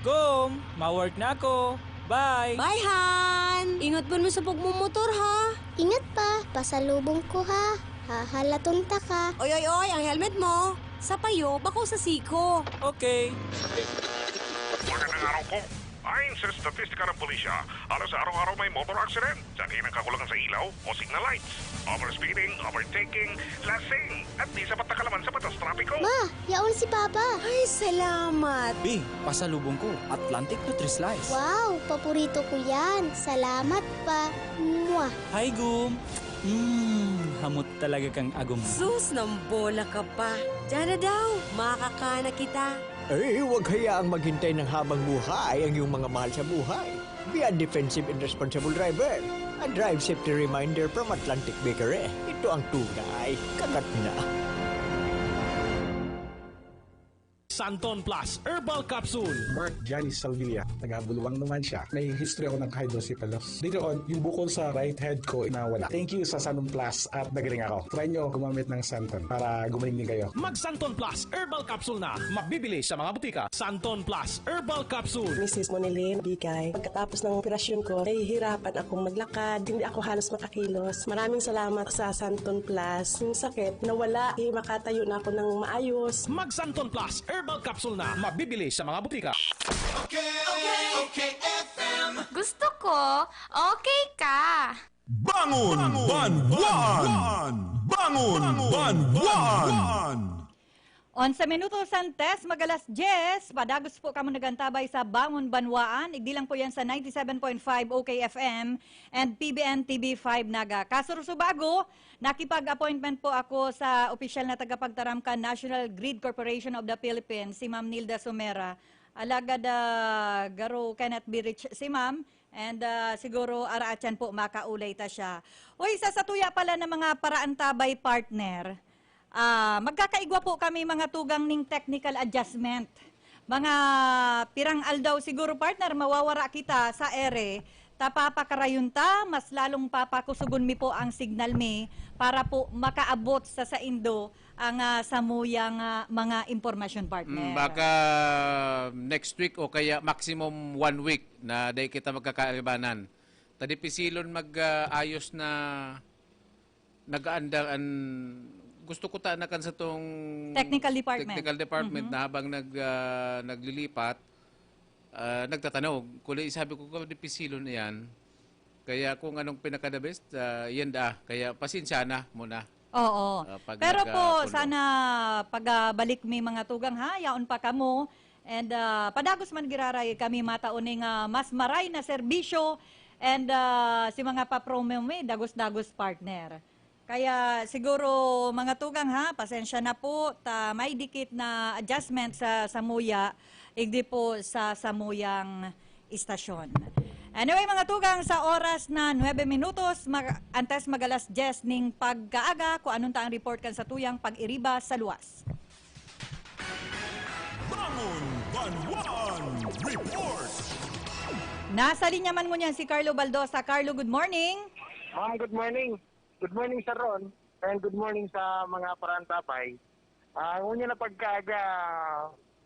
Gom, ma-work na ako. Bye! Bye, Han! Ingat po mo sa pagmumotor, ha? Ingat pa, pasalubong ko, ha? Hahalaton ta ka. Oy, oy, oy, ang helmet mo. Sa payo, bako sa siko. Okay. Magandang araw po. Ayon sa estatistika ng pulisya, halos araw-araw may motor accident. Dyan ang kakulangan sa ilaw o signal lights, overspeeding, overtaking, lasing, at di sapat na kalaman sa batas trapiko. Ma, yaon si Papa. Ay, salamat. Bi, pasalubong ko, Atlantic Nutri-Slice. Wow, paborito ko yan. Salamat pa. Mwah. Hi, Gum. Mmm, hamot talaga kang agom. Sus, nambola ka pa. Diyan na daw, makakana kita. Eh, huwag hayaang maghintay ng habang buhay ang iyong mga mahal sa buhay. Be a defensive and responsible driver. A drive safety reminder from Atlantic Bakery. Ito ang tunay. Kagat na. Santon Plus Herbal Capsule. Mark Janice Salvilla, taga Buluang naman siya. May history ako ng hydrocephalus. Later on, yung bukol sa right head ko nawala. Thank you sa Santon Plus at nagaling ako. Try nyo gumamit ng Santon para gumaling din kayo. Mag Santon Plus Herbal Capsule na. Mabibili sa mga butika. Santon Plus Herbal Capsule. Missus Monilin Bigay, pagkatapos ng operasyon ko, nahihirapan akong maglakad. Hindi ako halos makakilos. Maraming salamat sa Santon Plus. Yung sakit, nawala. Eh, makatayo na ako ng maayos. Mag Santon Plus Herbal Capsule na. Mabibili sa mga butika. Okay, okay, okay, F M. Gusto ko, okay ka. Bangon, Bangon Banwaan! Bangon, Banwaan! Onse minutos antes mag alas dyes, padagos po kamo nagantabay sa Bangon Banwaan. Igdi lang po yan sa ninety-seven point five O K F M and P B N T V five Naga. Kaso Rusubago, nakipag-appointment po ako sa opisyal na tagapagtaram kan National Grid Corporation of the Philippines, si Ma'am Nilda Sumera. Alagad, ah, garo cannot be reached si ma'am. And, ah, siguro araatyan po makaulay ta siya. Uy, sa satuya pala ng mga paraantabay partner, ah, magkakaigwa po kami mga tugang ning technical adjustment. Mga pirang aldaw siguro, partner, mawawara kita sa ere, ta papakarayon ta, mas lalong papakusugon mi po ang signal mi para po makaabot sa saindo ang, ah, samuyang, ah, mga impormasyon, partner. Mm, baka next week o kaya maximum one week na dai kita magkakaibanan. Ta dipisilon mag, ah, ayos na nag-aandar an, gusto ko ta na kan satong Technical department. technical department Mhm. na habang nag, ah, naglilipat, ah, nagtatanog. Kundi sabi ko, "Dipisilon na yan." Kaya kung anong pinaka-the best, ah, yan da. Kaya pasensya na muna. Oo. Ah, pag Pero nag, po, ah, puno. sana pagabalik mi mga tugang ha, yaon pa kamo. And, ah, padagos man giraray kami matao ning, ah, mas maray na serbisyo. And, ah, si mga papromo mi, dagos-dagos partner. Kaya siguro mga tugang ha, pasensya na po, ta may dikit na adjustment sa samuya, igdi po sa samuyang istasyon. Anyway, mga tugang, sa oras na nuebe minutos, mag antes mag alas dyes ning pagkaaga, kung anong taang report kan satuyang pag-iriba sa luwas. Bangon Banwan Report! Nasa linya man ngunyan si Carlo Baldosa. Carlo, good morning. Ma'am, good morning. Good morning, Sir Ron. And good morning sa mga parantabay. Ah, ngunyan na pagkaaga,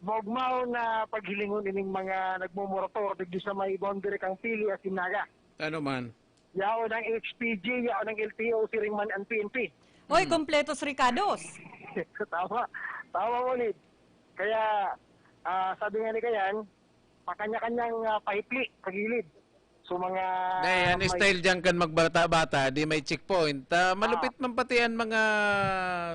maugmaw na paghilingon ining mga nagmumurator digdi sa may boundary kang Pili asin Naga. Ano man? Yaon ang H P G, yaon ang L T O, siring man ang P N P. Oy, Hmm. kompletos rikados. Tama. Tama, Molid. Kaya, ah, sabi nga ni Kayan, pakanya-kanyang, ah, pahipli sa gilid. So, mga Dai, an may style diyan kan magbata-bata, di may checkpoint. Ah, malupit Ah. man pati an mga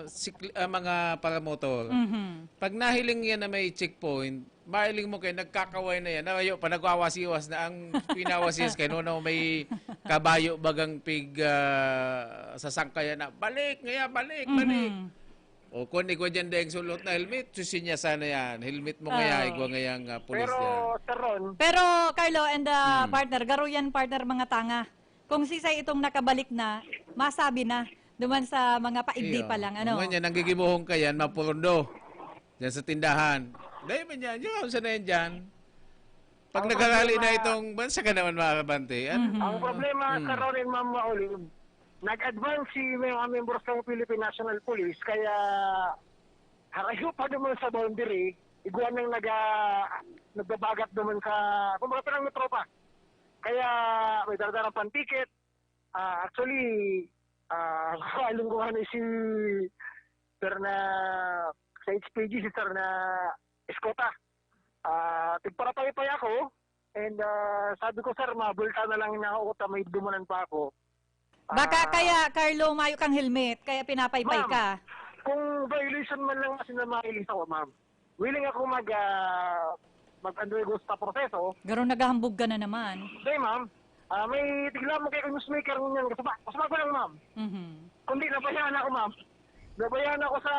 sikl-, ah, mga paramotor. Mhm. Pag nahiling yan na may checkpoint, mahiling mo kayo, nagkakaway na yan. Ayo pa, nagwawasiwas na ang pinawas-iwas kay nuno may kabayo bagang pig, ah, sasangkayan na, "Balik, ngaya, balik, balik." Mhm. O, kun igwa diyan daing sulot na helmet, susinya sana yan. Helmet mo ngaya, Oo. igwa ngayang, ah, pulis Pero, yan. Sir Ron, Pero, Carlo and, ah, Hmm. partner, garo yan, partner, mga tanga. Kung sisay itong nakabalik na, masabi na, duman sa mga paigdi Iyo. pa lang, ano? Ngunyan, nanggigibohon ka yan, mapurundo. Diyan sa tindahan. Dahil man yan, yung sa na yan dyan. Pag Ang nagarali problema na itong, bansa ka naman, mga kabante. Ano? Mhm. Ang problema, Hmm. Sir Ron and Ma'am Maulin, nag-advance si mga membros ng Philippine National Police, kaya harayo pa naman sa boundary, igwa nang naga-, nagbabagat naman sa, kumbaga, parang may tropa. Kaya may daradarang pantikit. Ah, actually, ah, alam ko nga na si Sir na, sa H P G, si Sir na Escota. Ah, tigparapaypay ako, and, ah, sabi ko, "Sir, mabulta na lang na ako ta may dumunan pa ako." Baka Ah. kaya, Carlo, mayo kang helmet, kaya pinapaypay Ma'am, ka. kung violation man lang kasi na mahiling ako, ma'am, willing ako mag, ah, mag-undergo sa proseso. Garo naghahambog ka na naman. Hindi, ma'am. Ah, may tigla mo kay newsmaker ngunyan. Kasama, kasama ko lang, ma'am. Mhm. Kundi nabayaan ako, ma'am. Nabayaan ako sa,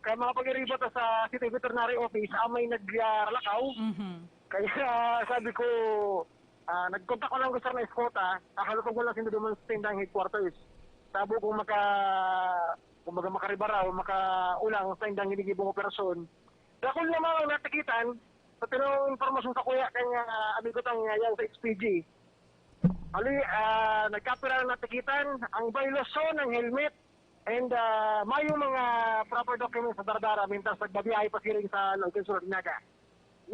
kaya mga pag-iriba ta sa City Veterinary Office, ah, may nagralakaw. Mhm. Kaya sabi ko, ah, nagkontak ko lang ko, sir, na escota, ah, halukog ko lang sinuduman sa tindang headquarters. Sabo kung maka, kumbaga, makaribara o makaulang sa tindang ginigibong operasyon. Dakul naman ang natikitan, sa tinong impormasyon sa kuya, kaya, ah, amigo tang, ah, yan sa H P G. Ali, ah, nagkapira na natikitan ang violasyon ng helmet and, ah, mayong mga proper documents sa dardara mintras nagbabiyahe pasiring sa Lagkan Sur, Naga.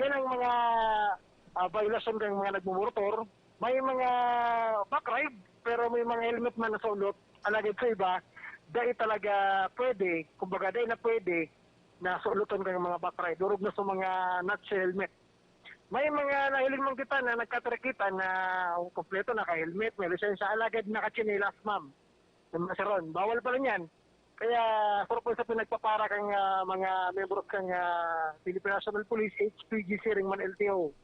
Yan ang mga, ah, violasyon ng mga nagmumurator. May mga back ride, pero may mga helmet man na sulot. Alagad sa iba, dai talaga pwede, kumbaga, dai na pwede na suluton kang mga back ride. Durog na sa mga not sa helmet. May mga nahiling man kita na nagkatirakitan na kompleto, naka-helmet, may lisensya, alagad nakatsinelas, ma'am. Yung mga saron, bawal pala niyan. Kaya, surprise sa pinagpapara kang, ah, mga membros kang, ah, Philippine National Police, H P G C, ring man L T O.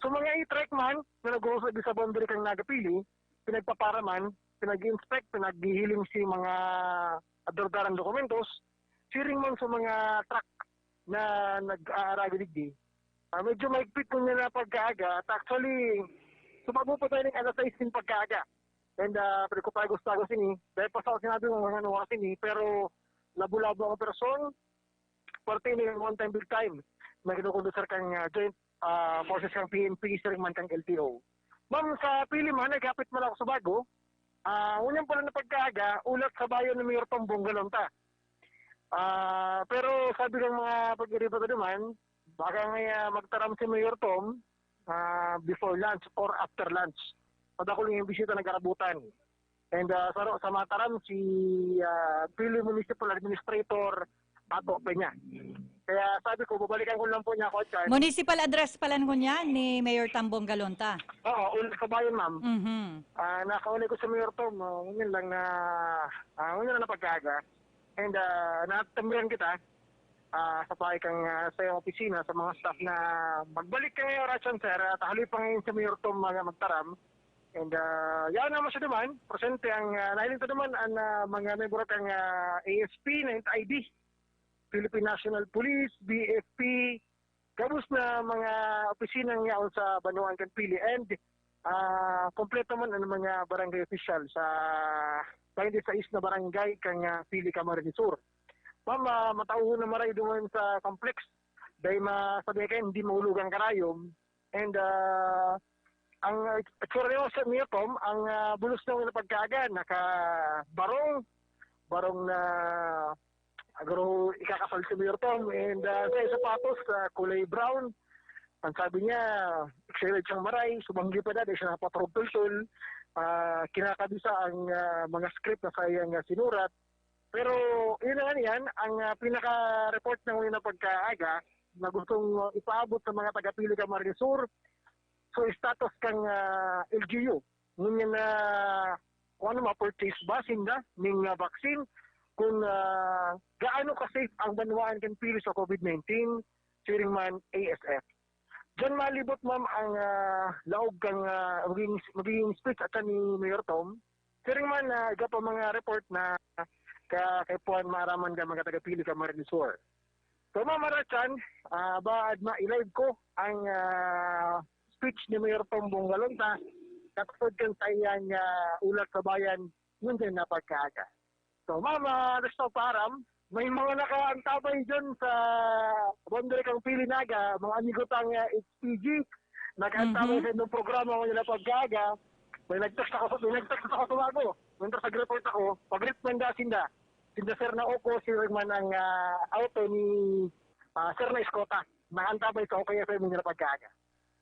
So, mga e-trike man na nag-uusog sa boundary kang Naga Pili, pinagpapara man, pinag-inspect, pinaghihiling si mga adordarang dokumentos, siring man sa mga truck na nag-aaragi digdi. Ah, medyo mahigpit ngunyan na pagkaaga. At actually, sumagot pa tayo ng alas sais ng pagkaaga. And, ah, preocupado gusto ako sini. Dahil pa sa sinabi mo, mga oras sini, pero labo-labo ang person, parte ini ng one time, big time na kinukondusir kan, ah, joint, ah, forces kan P N P, siring man kan L T O. Ma'am, sa Pili man, naghapit man ako sa bago. Ah, ngunyan pala na pagkaaga, ulat sa bayan ni Mayor Tom Bongalonta. Ah, pero sabi ng mga pag-iriba ko naman, baka nga, ah, magtaram si Mayor Tom, ah, before lunch or after lunch. Madakol yung bisita na karabutan. And, ah, sa, sa mataram, si, ah, Pili Municipal Administrator Ato Peña. Kaya sabi ko, babalikan ko lang po niya ako, Chan. Municipal address pala ngunyan ni Mayor Tom Bongalonta. Oo, ulat sa bayan, ma'am. Mhm. Ah, nakaulay ko sa Mayor Tom, ah, ngayon lang na, ah, ngayon lang na pagkaaga. And, ah, natambihan kita, ah, sa bahay kang, ah, sa iyong opisina, sa mga staff na magbalik ka ngayon, Rachan, sir, at haloy pa ngayon sa Mayor Tom, mga magtaram. And, ah, yan naman siya naman, presente ang, ah, nahiling ko naman ang, ah, mga membro kang, ah, A F P, ninth I B, Philippine National Police, B F P, gabos na mga opisina nga yaon sa banwaan kan Pili. And, ah, kompleto man ang mga barangay official sa twenty-six na barangay kan, ah, Pili, Camarines Sur. Ma'am, ah, matauhon na maray duman sa complex. Dahil masabi kayo, hindi mahulog ang karayom. And, ah, ang itsura niyo sa niyo, Tom, ang, ah, bulos ng pagkaaga, naka-barong, barong na agro ikakasal si Mayor Tom, and, ah, sa sapatos, ah, kulay brown. Ang sabi niya, excited siyang maray, sumanggi pa dati, siya napaturog tultol. Ah, kinakabisa ang, ah, mga script na sa iyang, ah, sinurat. Pero, yun na nga yan, ang, ah, pinaka-report ng una pagkaaga na gustong, ah, ipaabot sa mga taga-Pili, Camarines Sur, so status kang, ah, L G U. Ngunyan na, kung ano, ma-purchase ba sinda ning, ah, vaccine? Kung, ah, gaano ka-safe ang banwaan kan Pili sa COVID nineteen, siring man A S F. Diyan malibot, ma'am, ang, ah, laog kang, ah, magiging, magiging speech at ni Mayor Tom. Siring man, ah, iga pa mga report na ka, kaipuhan maaraman ka mga taga-Pili, Camarines Sur. So, ma'am, Marachan, ah, baad ma-live ko ang, ah, speech ni Mayor Tom Bongalonta, katapos kan sa iyang, ah, ulat sa bayan, ngunyan na pagkaaga. So, ma'am, ah, gusto ko paaram, may mga nakaantabay dyan sa boundary kang Pili, Naga, mga amigo tang, ah, H P G, nakaantabay Mhm. sa inyong programa, wala na pagkaaga. May nag-text ako sa, may nag-text ako sa bago. Mientras nag-report ako, pag-report man da sinda. Sinda Sir na Oko, si man ang, ah, auto ni, ah, Sir na Iskota. Nakaantabay sa Okay F M, hindi na pagkaaga.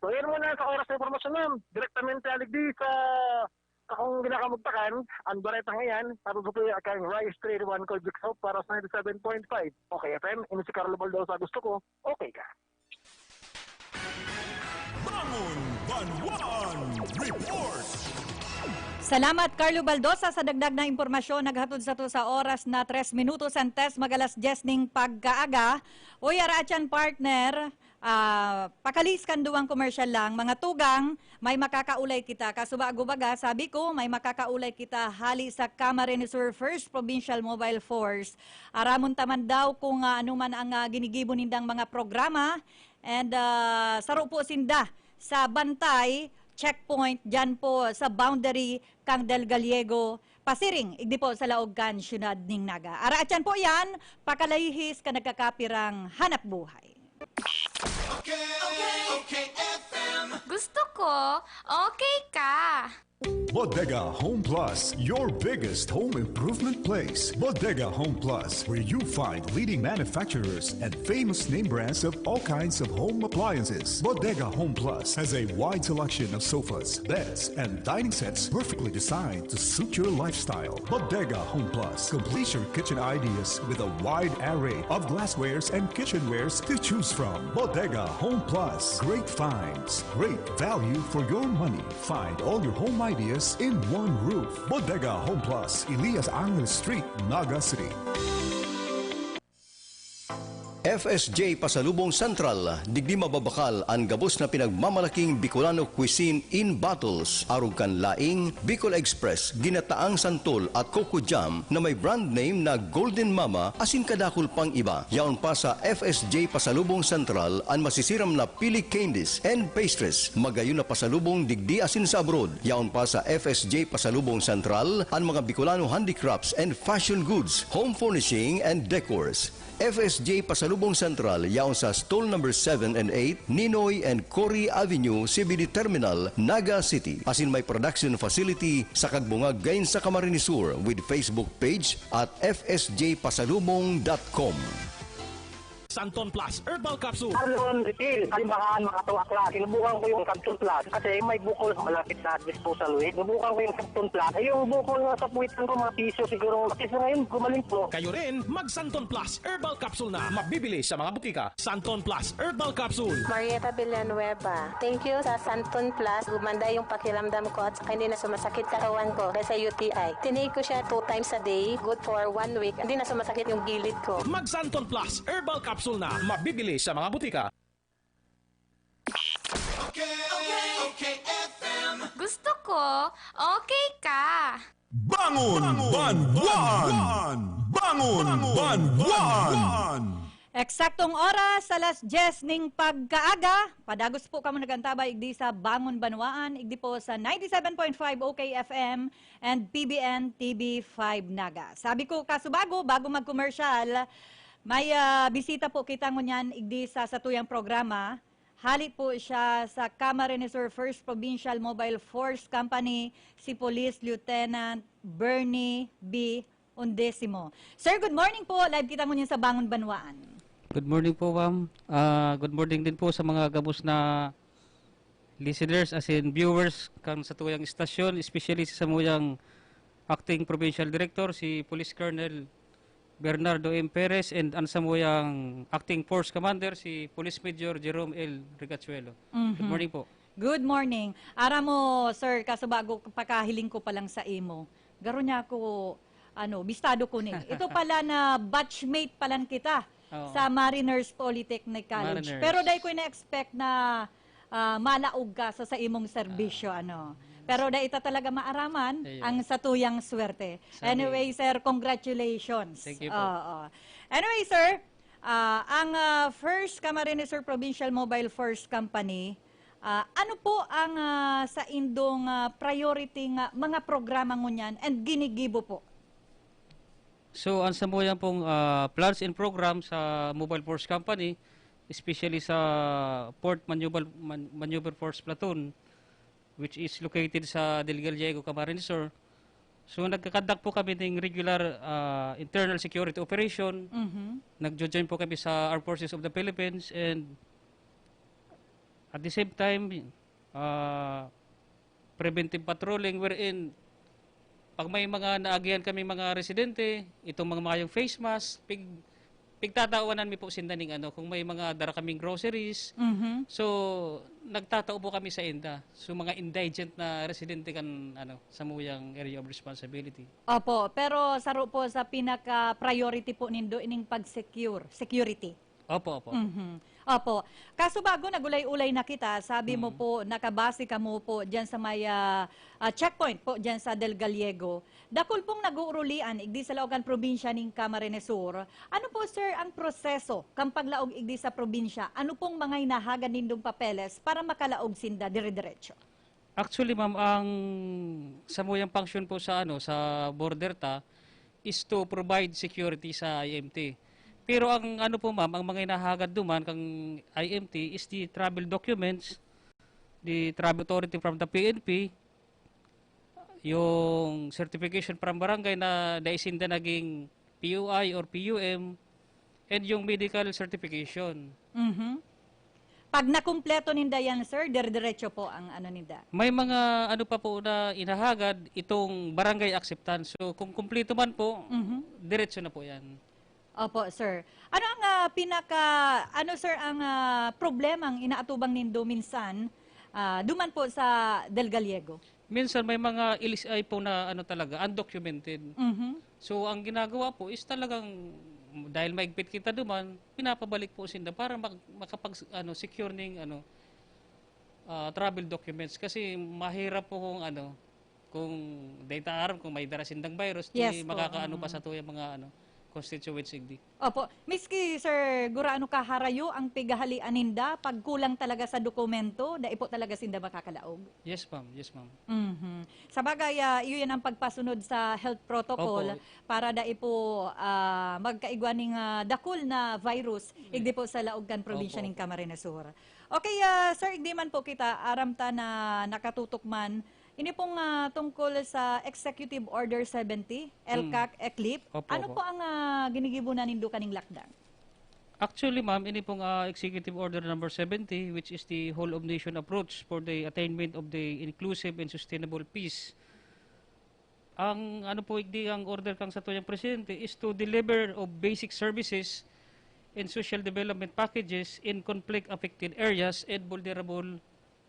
So, yan muna sa oras ng impormasyon, ma'am. Direktamente aligdi sa, sa akong ginakamugtakan, ang bareta ngayon, sabi ko po yung akang Rice Trade One Call Big South para sa ninety-seven point five. Okay F M, ini si Carlo Baldosa, gusto ko, okay ka. Bangon Banwaan Report. Salamat, Carlo Baldosa, sa dagdag na impormasyon. Naghatod sato sa oras na tres minutos antes mag alas dyes ning pagkaaga. Uy, Arachan partner, ah, pakalis kan duwang komersyal lang. Mga tugang, may makakaulay kita. Kaso bago baga, sabi ko, may makakaulay kita hali sa Camarines Sur First Provincial Mobile Force. Aramon ta man daw kung, ah, ano man ang, ah, ginigibo nindang mga programa. And, ah, saro po sinda sa Bantay Checkpoint, dyan po sa boundary kang Del Gallego, pasiring, igdi po sa laog kan siyudad ning Naga. Araatyan po yan, pakalahihis ka nagkakapirang hanap buhay. Okay, okay, okay, F M. Gusto ko, okay ka. Bodega Home Plus, your biggest home improvement place. Bodega Home Plus, where you find leading manufacturers and famous name brands of all kinds of home appliances. Bodega Home Plus has a wide selection of sofas, beds, and dining sets perfectly designed to suit your lifestyle. Bodega Home Plus completes your kitchen ideas with a wide array of glasswares and kitchenwares to choose from. Bodega Home Plus, great finds, great value for your money. Find all your home ideas in one roof. Bodega Home Plus, Elias Angeles Street, Naga City. F S J Pasalubong Central, digdi mababakal an gabos na pinagmamalaking Bicolano cuisine in bottles, arog kan laing, Bicol Express, ginataang santol at coco jam na may brand name na Golden Mama asin kadakul pang iba. Yaon pa sa F S J Pasalubong Central an masisiram na pili candies and pastries, magayon na pasalubong digdi asin sa abroad. Yaon pa sa F S J Pasalubong Central an mga Bicolano handicrafts and fashion goods, home furnishing and decors. F S J Pasalubong Central, yaon sa stall number seven and eight, Ninoy and Cory Avenue, C B D Terminal, Naga City. Asin may production facility sa Kagbungag, Gain sa Camarines Sur, with Facebook page at F S J pasalubong dot com. Santon Plus Herbal Capsule. Arlon Refill, kalimbahan, mga tuwakla. Sinubukan ko yung Santon Plus kasi may bukol malapit sa disposal weight. Sinubukan ko yung Santon Plus. Eh, yung bukol nga sa puwitan ko, mga piso siguro. Kasi ngayon, gumaling po. Kayo rin, mag Santon Plus Herbal Capsule na. Mabibili sa mga butika. Santon Plus Herbal Capsule. Marieta Villanueva. Thank you sa Santon Plus. Gumanda yung pakiramdam ko at saka hindi na sumasakit katawan ko dahil sa U T I. Tinake ko siya two times a day, good for one week. Hindi na sumasakit yung gilid ko. Mag Santon Plus Herbal Capsule na. Mabibili sa mga butika. Gusto ko, okay ka. Bangon Banwaan! Bangon Banwaan! Eksaktong oras, alas dyes ning pagkaaga. Padagos po kamo nag-antabay igdi sa Bangon Banwaan, igdi po sa ninety-seven point five O K F M and P B N T V five Naga. Sabi ko, kasubago, bago mag-commercial, may ah, bisita po kita ngunyan igdi sa satuyang programa. Hali po siya sa Camarines Sur First Provincial Mobile Force Company, si Police Lieutenant Bernie B. Undesimo. Sir, good morning po. Live kita ngunyan sa Bangon Banwaan. Good morning po, ma'am. Ah, good morning din po sa mga gabos na listeners as in viewers kan satuyang istasyon, especially sa samuyang acting provincial director, si Police Colonel Bernardo M. Perez, and an samuyang acting force commander, si Police Major Jerome L. Rigachuelo. Good morning po. Good morning. Aram mo, sir, kaso bago pakahiling ko pa lang sa imo, garo niya ako, ano, bistado ko ni. Ito pala na batchmate palan kita Oo. sa Mariners Polytechnic College. Mariners. Pero dai ko ina-expect na ah, malaog ka sa, sa imong serbisyo, ano. Pero dai ta talaga maaraman Ayun. ang satuyang swerte. Sabi. Anyway, sir, congratulations. Thank you po. Oo. Anyway, sir, ah, ang ah, First Camarines Sur Provincial Mobile Force Company, ah, ano po ang ah, sa indong ah, priority nga mga programa ngunyan and ginigibo po? So, ang samuyang pong ah, plans and program sa Mobile Force Company, especially sa Fourth Maneuver, Man- Maneuver Force Platoon, which is located sa Del Gallego, Camarines Sur. So, nagkakandak po kami ng regular ah, internal security operation. Mhm. Nagjo-join po kami sa Armed Forces of the Philippines, and at the same time, ah, preventive patrolling, wherein pag may mga naagihan kami mga residente, itong mga mayong face mask, pig, pigtatawanan mi po sinda ning ano, kung may mga dara kaming groceries. Mhm. So, nagtatao po kami sa inda. So, mga indigent na residente kan ano, samuyang area of responsibility. Opo, pero saro po sa pinaka-priority po nindo ining pag-secure, security. Opo, opo. Mhm. Opo. Kaso bago nagulay-ulay na kita, sabi mo po, nakabase kamo po diyan sa may ah, ah, checkpoint po diyan sa Del Gallego. Dakul pong nag-uurulian igdi sa laog kan probinsya ning Camarines Sur. Ano po, sir, ang proseso kan paglaog igdi sa probinsya? Ano pong mga hinahagad nindong papeles para makalaog sinda dire-diretso? Actually, ma'am, ang samuyang function po sa ano, sa border ta is to provide security sa I M T. Pero ang ano po, ma'am, ang mga hinahagad duman kang I M T is the travel documents, the travel authority from the P N P, yung certification from barangay na dai sinda naging P U I or P U M, and yung medical certification. Mhm. Pag nakumpleto ninda yan, sir, dire-diretso po ang ano ninda. May mga ano pa po na inahagad itong barangay acceptance. So kung kumpleto man po, Mhm. diretso na po yan. Opo, sir. Ano ang ah, pinaka ano, sir, ang ah, problemang inaatubang nindo minsan ah, duman po sa Del Gallego? Minsan may mga ilisay po na ano talaga, undocumented. Mhm. So ang ginagawa po is talagang Dahil maigpit kita duman, pinapabalik po sinda para mag-, makapag-, ano, secure ning, ano, ah, travel documents. Kasi mahirap po kung, ano, kung data aram kung may dara sindang virus, di Yes po, makakaano pa mm. sa tuyang mga, ano, constituents, igdi. Opo. Miski, Sir, gurano kaharayo ang pighahalian ninda, pagkulang talaga sa dokumento, dai po talaga sinda makakalaog? Yes, ma'am. Yes, ma'am. Mhm. Sabagay, ah, iyo yan ang pagpasunod sa health protocol Opo. para dai po, ah, magkaigwa ning, ah, dakul na virus, igdi po sa laog kan probinsya Opo, ning opo. Camarines Sur. Okay, ah, sir, igdi man po kita, aram ta na nakatutok man. Ini pong, ah, tungkol sa Executive Order seventy, Hmm. ELCAC, ECLIP. Opo, Ano opo. po ang, ah, ginigibo na nindo kaning lockdown? Actually, ma'am, ini pong, ah, Executive Order number seventy, which is the whole of nation approach for the attainment of the inclusive and sustainable peace. Ang ano po, igdi ang order kang satuyang presidente is to deliver of basic services and social development packages in conflict-affected areas and vulnerable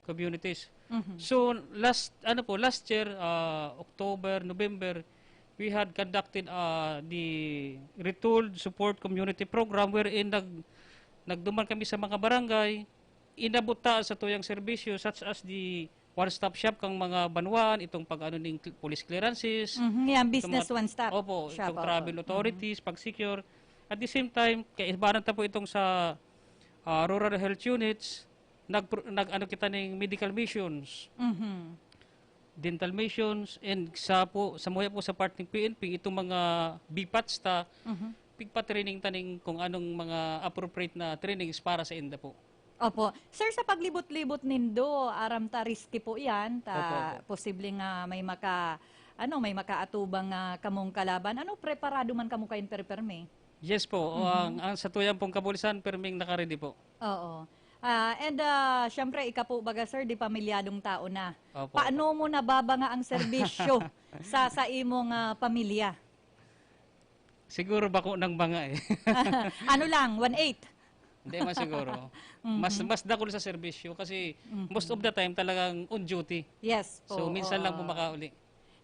communities. Mhm. So, last, ano po, last year, ah, October, November, we had conducted, ah, the Retooled Support Community Program wherein nag-, nagduman kami sa mga barangay, inabot ta sa tuyang serbisyo such as the one-stop shop kang mga banwaan, itong pag-ano ning cl-, police clearances, Mhm, yan, itong business mga one-stop Opo, shop, itong opo. travel Mhm. authorities, pag-secure. At the same time, kaibanan ta po itong sa, ah, rural health units, nag-, nag-ano kita ning medical missions, Mhm. dental missions, and sa po, sa muya po sa part ng P N P, itong mga B pats ta, Mhm. pigpa-training ta ning kung anong mga appropriate na trainings para sa inda po. Opo. Sir, sa paglibot-libot nindo, aram ta risky po iyan, ta Opo, opo. posible nga may maka-, ano, may makaatubang, ah, kamong kalaban. Ano, preparado man kamo kayan perpermi? Yes po. O, Mhm. ang, ang sa tuyang pong kabulisan, perming nakaredy po. Oo. Ah, and, ah, syempre, ika po, baga, sir, di pamilyadong tao na. Opo, Paano opo. mo nababanga ang serbisyo sa, sa imong, ah, pamilya? Siguro bako nang banga eh. Ano lang, one-eighth? Hindi man siguro. Mhm. Mas, mas dakul sa serbisyo kasi Mhm. most of the time talagang on duty. Yes po, So, minsan lang po oo. makauli.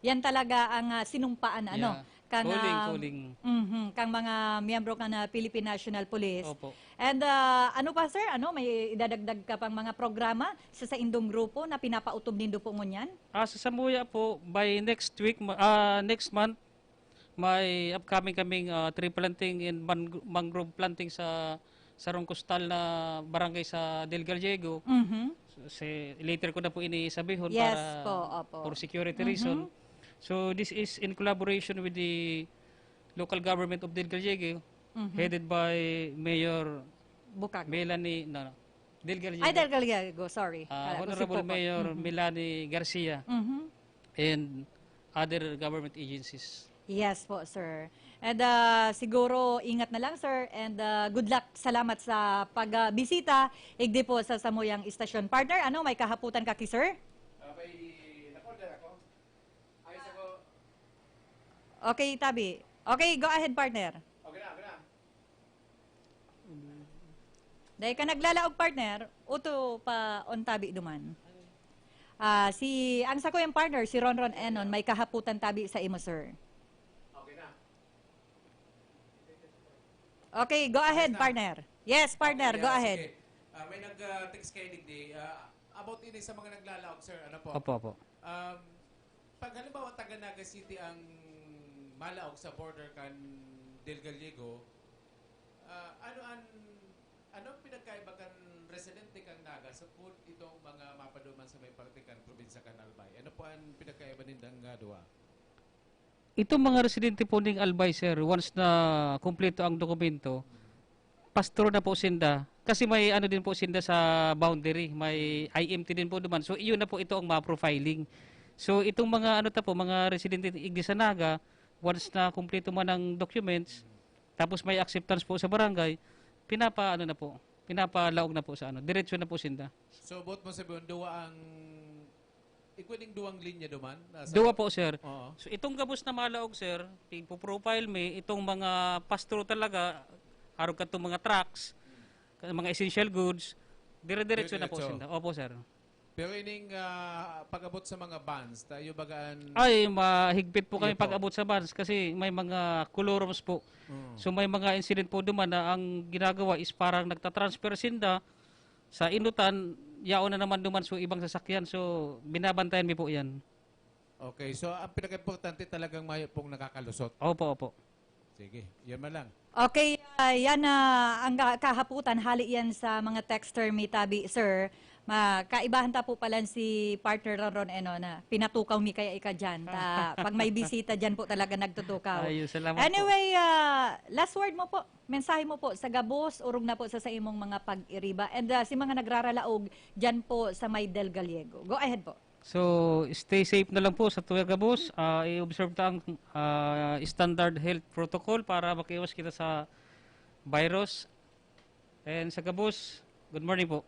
Yan talaga ang, ah, sinumpaan, ano, Yeah. kang, Calling, ah, calling. mhm, kang mga miyembro kan, ah, Philippine National Police. Opo. And, ah, ano pa, sir? Ano, may idadagdag ka pang mga programa sa saindong grupo na pinapautob nindo po ngunyan? Ah, sa Samuya po, by next week, ma-, ah, next month, may upcoming kaming, ah, tree planting and man-, mangrove planting sa sarong kustal na barangay sa Del Gallego. Mhm. So, si, later ko na po ini sabihon Yes para po, opo. for security Mhm. reason. So, this is in collaboration with the local government of Del Gallego, Mhm. headed by Mayor Bukag. Melanie, no, no. Del Gallego. Ay, Del Gallego, sorry. Ah, Kala ko si Honorable Poco. Mayor Mhm. Melanie Garcia Mhm. and other government agencies. Yes po, sir. And, ah, siguro, ingat na lang, sir. And, ah, good luck. Salamat sa pagbisita. Igdi po sa samuyang istasyon. Partner, ano, may kahaputan ka ki sir? Ah, may, nag-order ako. Ayos ako. Okay, Tabi. Okay, go ahead, partner. Okay na, okay na. Dai ka naglalaog, partner, uto pa on tabi duman. Ah, si, ang sakuyang partner, si Ronron Enon, may kahaputan tabi sa imo, sir. Okay na. Okay, go ahead, Basta. partner. Yes, partner, Okay, go ah, ahead. sige. Ah, may nag-text kay digdi. Ah, about ini sa mga naglalaog, sir. Ano po? Opo, opo. Um, pag halimbawa, taga Naga City ang malaog sa border kan Del Gallego, ah, ano an, ano ang pinagkaiba kan residente kan Naga sa pud itong mga mapaduman sa may parte kan probinsya kan Albay? Ano po ang pinagkaiba nindang, ah, duwa? Itong mga residente po ning Albay, sir, once na kumpleto ang dokumento, pastor na po sinda. Kasi may ano din po sinda sa boundary, may I M T din po duman. So, iyon na po ito ang ma-profiling. So, itong mga ano ta po, mga residente igdi sa Naga, once na kumpleto man ang documents, tapos may acceptance po sa barangay, pinapa-ano na po, pinapalaog na po sa ano, diretso na po sinda. So, buot mo sabihin, duwa ang, igwa ning duwang linya duman? Nasa Duwa po, sir. Oo. So, itong gabos na malaog, sir, ipo-profile mi, itong mga pass-through talaga, arog katong mga trucks, ka-, mga essential goods, dire-diretso na po Dire-diretso. sinda. Opo, sir. Pero ining ah, pag-abot sa mga bans, tayo bagaan... Ay, mahigpit po kami Iyo po. pag-abot sa bans kasi may mga colorums po. Mm. So may mga incident po duman na ang ginagawa is parang nagtatransfer sinda sa inutan, yaon na naman duman so ibang sasakyan. So binabantayan mi po yan. Okay, so ang pinaka-importante talagang mayo pong nakakalusot. Opo, opo. Sige, yan man lang. Okay, ah, yan na ang ka- kahaputan. Hali yan sa mga texter, may tabi, sir. Ma, kaibahan ta po pala si partner Ron Ron Eno na pinatukaw mi kaya ika dyan. Ta, pag may bisita dyan po talaga nagtutukaw. Ayun, salamat po. Anyway, ah, last word mo po. Mensahe mo po sa gabos, urog na po sa, sa imong mga pag-iriba. And ah, si mga nagraralaog dyan po sa may Del Gallego. Go ahead po. So, stay safe na lang po sa tuya gabos. Ah, i-observe ta ang ah, standard health protocol para makaiwas kita sa virus. And sa gabos, good morning po.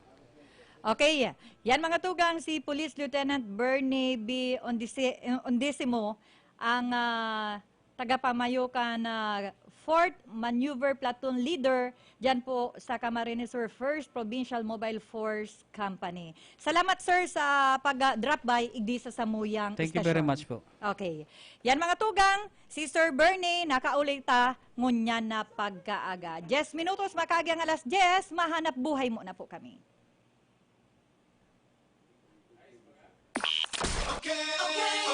Okay. Yan mga tugang, si Police Lieutenant Bernie B. Ondisi- Ondisimo ang ah, tagapamayo kan ah, Fourth Maneuver Platoon Leader dyan po sa Camarines Sur First Provincial Mobile Force Company. Salamat, sir, sa pag-drop by igdi sa samuyang Thank you very istasyon. Much po. Okay. Yan mga tugang, si Sir Bernie nakauli ta ngunyan na pagkaaga. Diyes minutos makaagi ang alas diyes, mahanap buhay mo na po kami. Okay,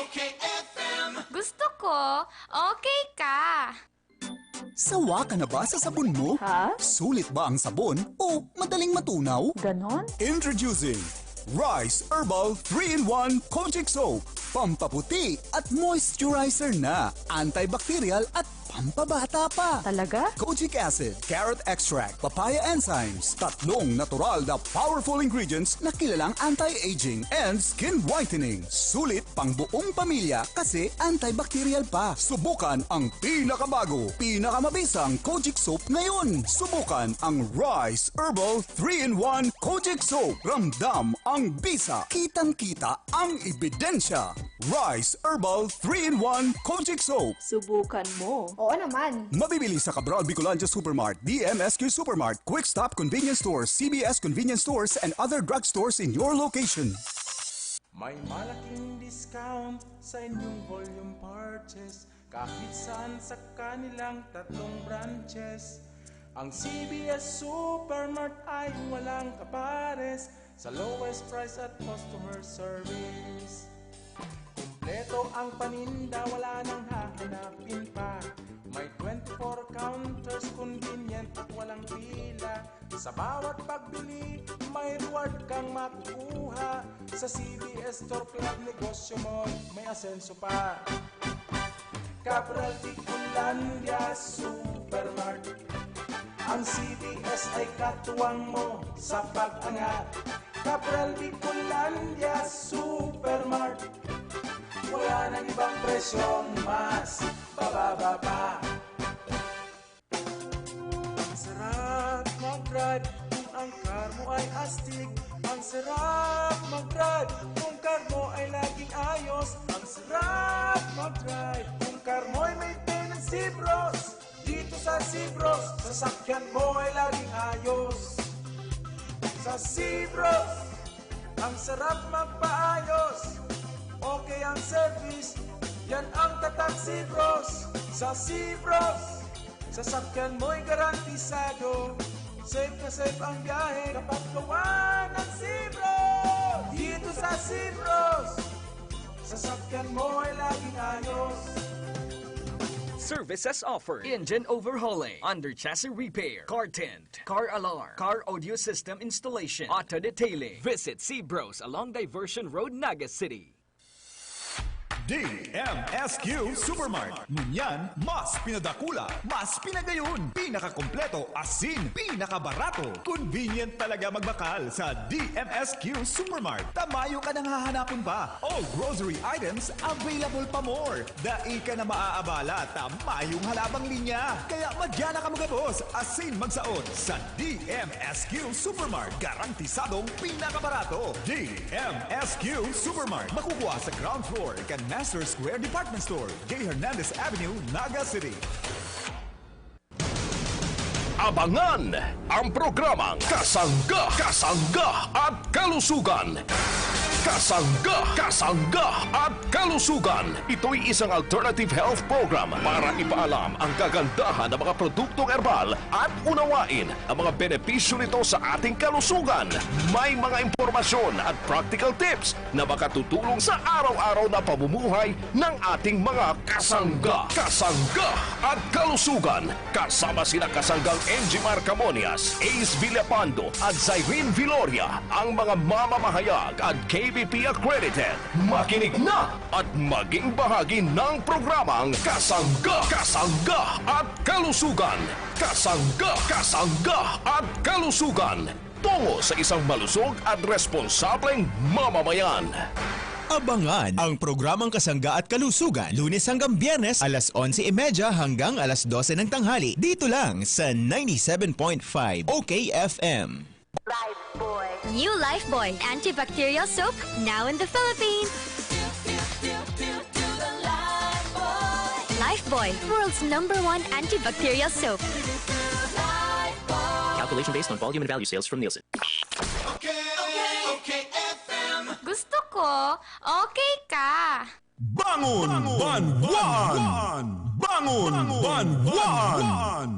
okay, F M. Gusto ko, okay ka. Sawa ka na ba sa sabon mo? Ha? Sulit ba ang sabon o madaling matunaw? Ganon? Introducing Rice Herbal three-in-one Kojic Soap. Pampaputi at moisturizer na. Antibacterial at pampabata pa. Talaga? Kojic acid, carrot extract, papaya enzymes, tatlong natural na powerful ingredients na kilalang anti-aging and skin whitening. Sulit pang buong pamilya kasi antibacterial pa. Subukan ang pinakabago, pinakamabisang Kojic Soap ngayon. Subukan ang Rice Herbal three-in-one Kojic Soap. Ramdam ang bisa. Kitang-kita ang ebidensya. Rice Herbal three-in-one Kojic Soap. Subukan mo. Oo naman. Mabibili sa Cabral Bicolandia Supermart, D M S Q Supermart, Quick Stop Convenience Stores, C B S Convenience Stores, and other drugstores in your location. May malaking discount sa inyong volume purchase kahit saan sa kanilang tatlong branches. Ang C B S Supermart ay walang kapares sa lowest price at customer service. Kompleto ang paninda, wala nang hahanapin pa. May twenty-four counters, convenient at walang pila. Sa bawat pagbili, may reward kang makukuha. Sa C B S Store Club, negosyo mo may asenso pa. Cabral Bicolandia Supermart. Ang C B S ay katuwang mo sa pag-angat. Cabral Bicolandia Supermart. Wala nang ibang presyong mas bababa pa. Ang sarap mag-drive kung ang car mo ay astig. Ang sarap mag-drive kung car mo ay laging ayos. Ang sarap mag-drive kung car mo ay may maintenance, Sibros. Dito sa Sibros, sasakyan mo ay laging ayos. Sa Sibros, ang sarap magpaayos. Okay ang service, yan ang tatak Sibros. Sa Sibros, sasakyan mo'y garantisado. Safe na safe ang biyahe kapag gawa ng Sibros. Dito sa Sibros, sasakyan mo ay laging ayos. Services offered: engine overhauling, under chassis repair, car tint, car alarm, car audio system installation, auto detailing. Visit Sibros along Diversion Road, Naga City. D M S Q Supermart. Ngunyan, mas pinadakula, mas pinagayon, pinakakompleto, asin pinakabarato. Convenient talaga magbakal sa D M S Q Supermart. Ta mayo ka nang hahanapon pa. All grocery items available pa more. Dai ka na maaabala ta mayong halabang linya. Kaya madya na kamo gabos asin magsaot sa D M S Q Supermart. Garantisadong pinakabarato. D M S Q Supermart. Makukuha sa ground floor kan Master Square Department Store, J Hernandez Avenue, Naga City. Abangan ang programang Kasangga, Kasangga at Kalusugan. Kasangga, kasangga at kalusugan. Ito'y isang alternative health program para ipaalam ang kagandahan ng mga produktong herbal at unawain ang mga benepisyo nito sa ating kalusugan. May mga impormasyon at practical tips na makatutulong sa araw-araw na pamumuhay ng ating mga kasangga. Kasangga at kalusugan. Kasama sina kasanggang N G Marcamonias, Ace Villapando at Zyrene Viloria, ang mga mamamahayag at K B P accredited. Makinig na at maging bahagi ng programang Kasangga, Kasangga at Kalusugan. Kasangga, Kasangga at Kalusugan. Tungo sa isang malusog at responsableng mamamayan. Abangan ang programang Kasangga at Kalusugan, Lunes hanggang Biyernes, alas onse y media hanggang alas dose ng tanghali. Dito lang sa ninety-seven point five O K F M. Lifebuoy. New Lifebuoy antibacterial soap, now in the Philippines. Lifebuoy, world's number one antibacterial soap. Calculation based on volume and value sales from Nielsen. Gusto ko, okay ka. Bangon Banwaan! Bangon Banwaan!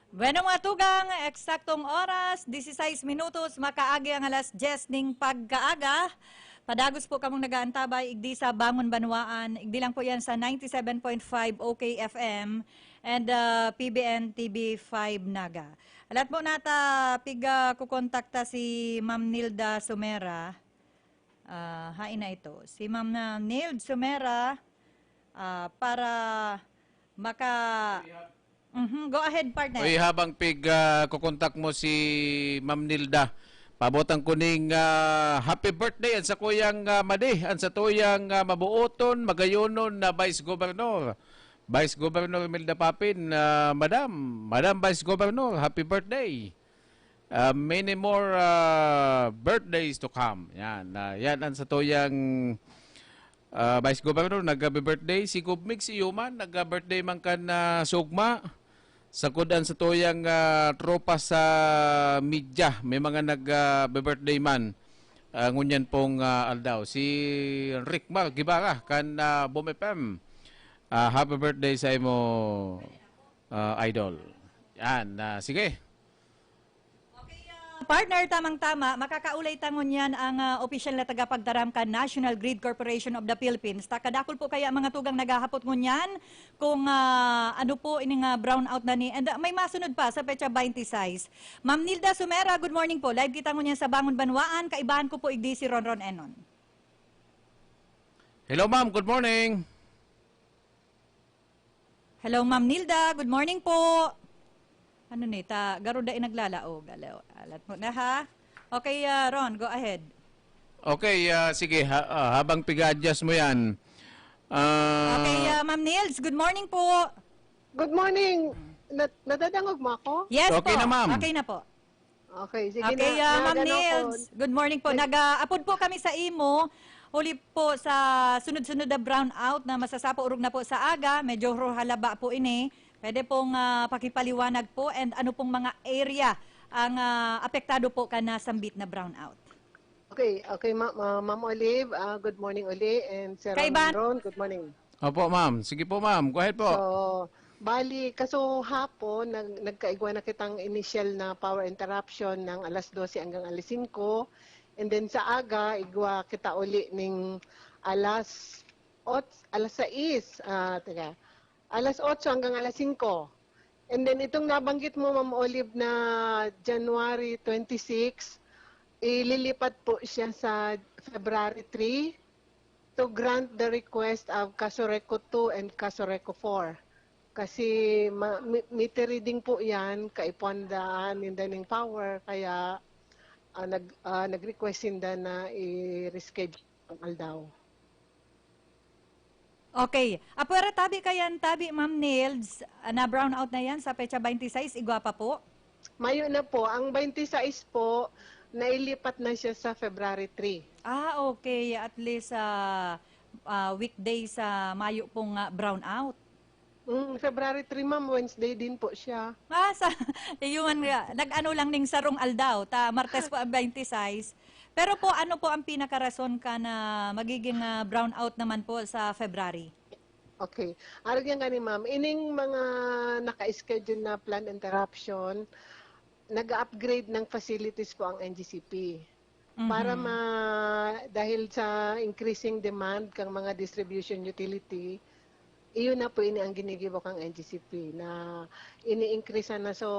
Bueno, mga tugang, eksaktong oras, dieciséis minutos, makaagi ang alas dyes ning pagkaaga. Padagos po kamong nag-aantabay, igdi sa Bangon Banwaan. Igdi lang po yan sa ninety-seven point five O K F M and, ah, P B N T V five Naga. Alat mo nata, piga kukontakta si Ma'am Nilda Sumera. Ah, hain na ito. Si Ma'am na Nilda Sumera, ah, para maka-, Mhm, go ahead, partner. Uy, habang pig, ah, kukontak mo si Ma'am Nilda, pabotan ko ning, ah, happy birthday an sakuyang, ah, madi, an satuyang, ah, mabuoton, magayonon na Vice Governor. Vice Governor Imelda Papin, ah, Madam, Madam Vice Governor, happy birthday. Ah, many more, ah, birthdays to come. Yan, ah, yan an satuyang, ah, Vice Governor, nagbe-birthday. Si Gov Mix Iuman, nagbe-birthday man kan, ah, Sugma. Sagkod an satuyang, ah, tropa sa media, may mga nag, ah, be-birthday man, ah, ngunyan pong, ah, aldaw. Si Rickmar Guevara kan, ah, Boom F M. Ah, happy birthday sa imo, ah, idol. Yan, ah, sige. Okay, ah, partner, tamang-tama, makakaulay ta ngunyan ang, ah, opisyal na tagapagtaram kan National Grid Corporation of the Philippines. Ta kadakul po kaya mga tugang naghahapot ngunyan kung, ah, ano po ining, ah, brownout na ni, and, ah, may masunod pa sa petsa twenty-six. Ma'am Nilda Sumera, good morning po. Live kita ngunyan sa Bangon Banwaan. Kaibahan ko po igdi si Ronron Enon. Hello, ma'am. Good morning. Hello, Ma'am Nilda. Good morning po. Ano ni, ta, garo dai naglalaog. Alaw-, alat mo na, ha? Okay, ah, Ron, go ahead. Okay, ah, sige, ha, ah, habang piga-adjust mo yan. Ah, Okay, ah, Ma'am Nils, good morning po. Good morning. Na-, nadadangog mo ako? Yes Okay po. na, ma'am. Okay na po. Okay, sige Okay, na. ah, Ma'am Nagano ako. Nils, good mornig po. Nag- Nag-aapod po kami sa imo, huli po sa sunod-sunod na brownout na masasapo orog na po sa aga, medyo halaba po ini. Pwede pong, ah, pakipaliwanag po and ano pong mga area ang, ah, apektado po kan nasambit na brownout? Okay, okay, ma-, ma-, Ma'am Olive, ah, good morning uli, and Sir Kaibahan Ron, good morning. Opo, ma'am. Sige po, ma'am. Go ahead po. So, bali, kaso hapon, nag-, nagkaigwa na kitang initial na power interruption ng alas dose hanggang alas singko. And then sa aga, igwa kita uli ning alas ot-, alas sais, ah, teka, alas otso hanggang alas singko. And then itong nabanggit mo, Ma'am Olive, na January twenty-six, ililipat po siya sa February three to grant the request of Casureco two and Casureco four. Kasi ma-, mi-, meter reading po yan, kaipuhan daan ninda ning power, kaya, ah, nag-, ah, nag-request sinda na i-reschedule ang aldaw. Okay. Apwera tabi kayan, tabi, Ma'am Nils, ah, na brownout na yan sa petsa twenty-six, igwa pa po? Mayo na po. Ang twenty-six po, nailipat na siya sa February three. Ah, okay. At least, ah, ah, weekday sa mayo pong, ah, brownout. Mm, February three, ma'am, Wednesday din po siya. Ah, sa, iyon nga, nag-ano lang ning sarong aldaw, ta Martes po ang twenty-six, Pero po, ano po ang pinakarason ka na magiging, ah, brownout naman po sa February? Okay. Arog yan gani, ma'am. Ining mga naka-schedule na planned interruption, nag-upgrade ng facilities po ang N G C P. Para Mhm. ma-, dahil sa increasing demand kang mga distribution utility, iyon na po ini ang ginigibo kang N G C P na ini-increase na. So,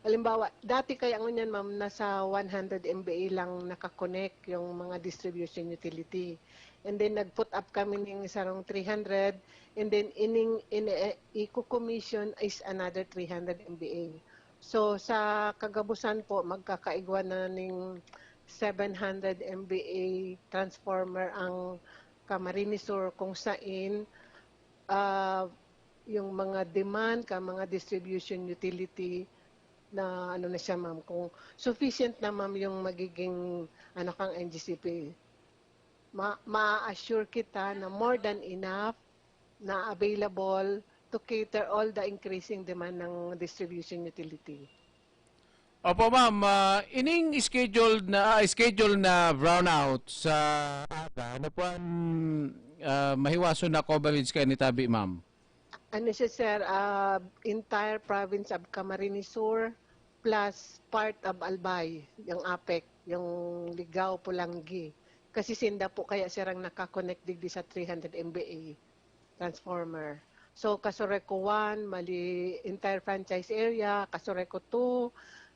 halimbawa, dati kaya ngunyan, ma'am, nasa one hundred M B A lang nakakonect yung mga distribution utility. And then, nag-put up kami ning sarong three hundred, and then ining ini-, i-commission is another three hundred M B A. So, sa kagabusan po, magkakaigwa na ning seven hundred M B A transformer ang Camarines Sur, kung sain, ah, yung mga demand ka mga distribution utility na ano na siya, ma'am, kung sufficient na, ma'am, yung magiging ano kang N G C P. Ma-, ma-assure kita na more than enough na available to cater all the increasing demand ng distribution utility. Opo, ma'am. Ah, ining scheduled na, ah, schedule na brownout sa aga, ano po ang, ah, mahiwason na coverage kaini tabi, ma'am? Ano siya, sir? Ah, entire province of Camarines Sur plus part of Albay, yung APEC, yung Ligao, Polangui. Kasi sinda po kaya sirang nakakonect digdi sa three hundred M B A transformer. So, Casureco one, mali entire franchise area, Casureco two,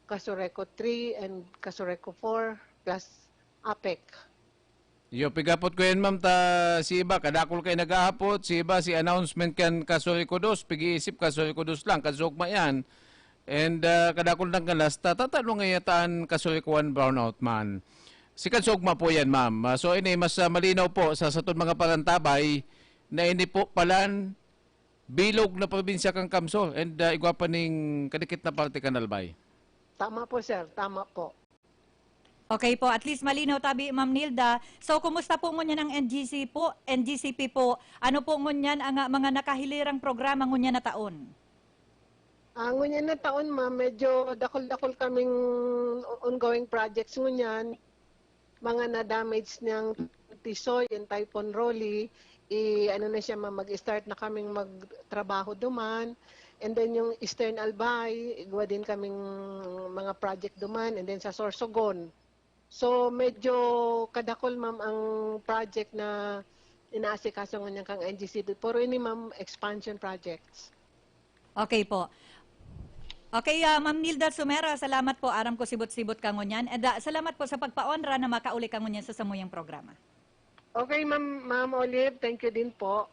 Casureco three, and Casureco four, plus APEC. Yo, pigapot ko yan, ma'am, ta si iba, kadakul kayo nag-aapot, si iba, si announcement kan Casureco dos, pig-iisip Casureco dos lang, kasugma yan. And, ah, kadakul ng galas, ta, tatano nga yataan Casureco one brownout man. Si kasugma po yan, ma'am. Ah, so, ini, mas, ah, malinaw po sa satun mga parantabay na ini po palan bilog na probinsya kan CamSur and, ah, igwa pa ning kadikit na parte kan Albay. Tama po, sir. Tama po. Okay po, at least malinaw tabi, Ma'am Nilda. So, kumusta po ngunyan ang N G C po, N G C P po? Ano po ngunyan ang, ah, mga nakahilirang programa ngunyan na taon? Ah, ngunyan na taon, ma'am, medyo dakul-dakul kaming ongoing projects ngunyan. Mga na-damage niyang Tisoy and Typhoon Rolly, i-, ano na siya, ma'am, mag-start na kaming magtrabaho duman. And then yung Eastern Albay, igwa din kaming mga project duman. And then sa Sorsogon. So, medyo kadakol, ma'am, ang project na inaasikaso ngunyan kang N G C P. Pero ini, ma'am, expansion projects. Okay po. Okay, ah, Ma'am Nilda Sumera, salamat po. Aram ko sibot-sibot ka ngunyan. And, ah, salamat po sa pagpaonra na makauli ka ngunyan sa samuyang programa. Okay, Ma'am, Ma'am Olive, thank you din po.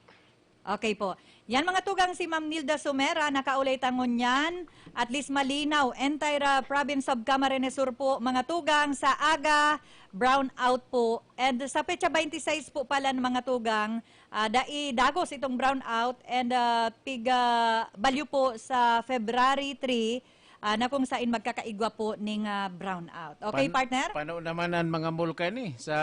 Okay po. Yan, mga tugang, si Ma'am Nilda Sumera, nakauli ta ngunyan. At least malinaw. Entire, ah, province of Camarines Sur po, mga tugang, sa aga, brown out po. And sa petsa twenty-six po pala, mga tugang, ah, dai dagos itong brown out and, ah, pig, ah, balyo po sa February three, ah, na kung sain magkakaigwa po ning, ah, brown out. Okay, Pan-, partner? Pano naman ang mga mall kaini sa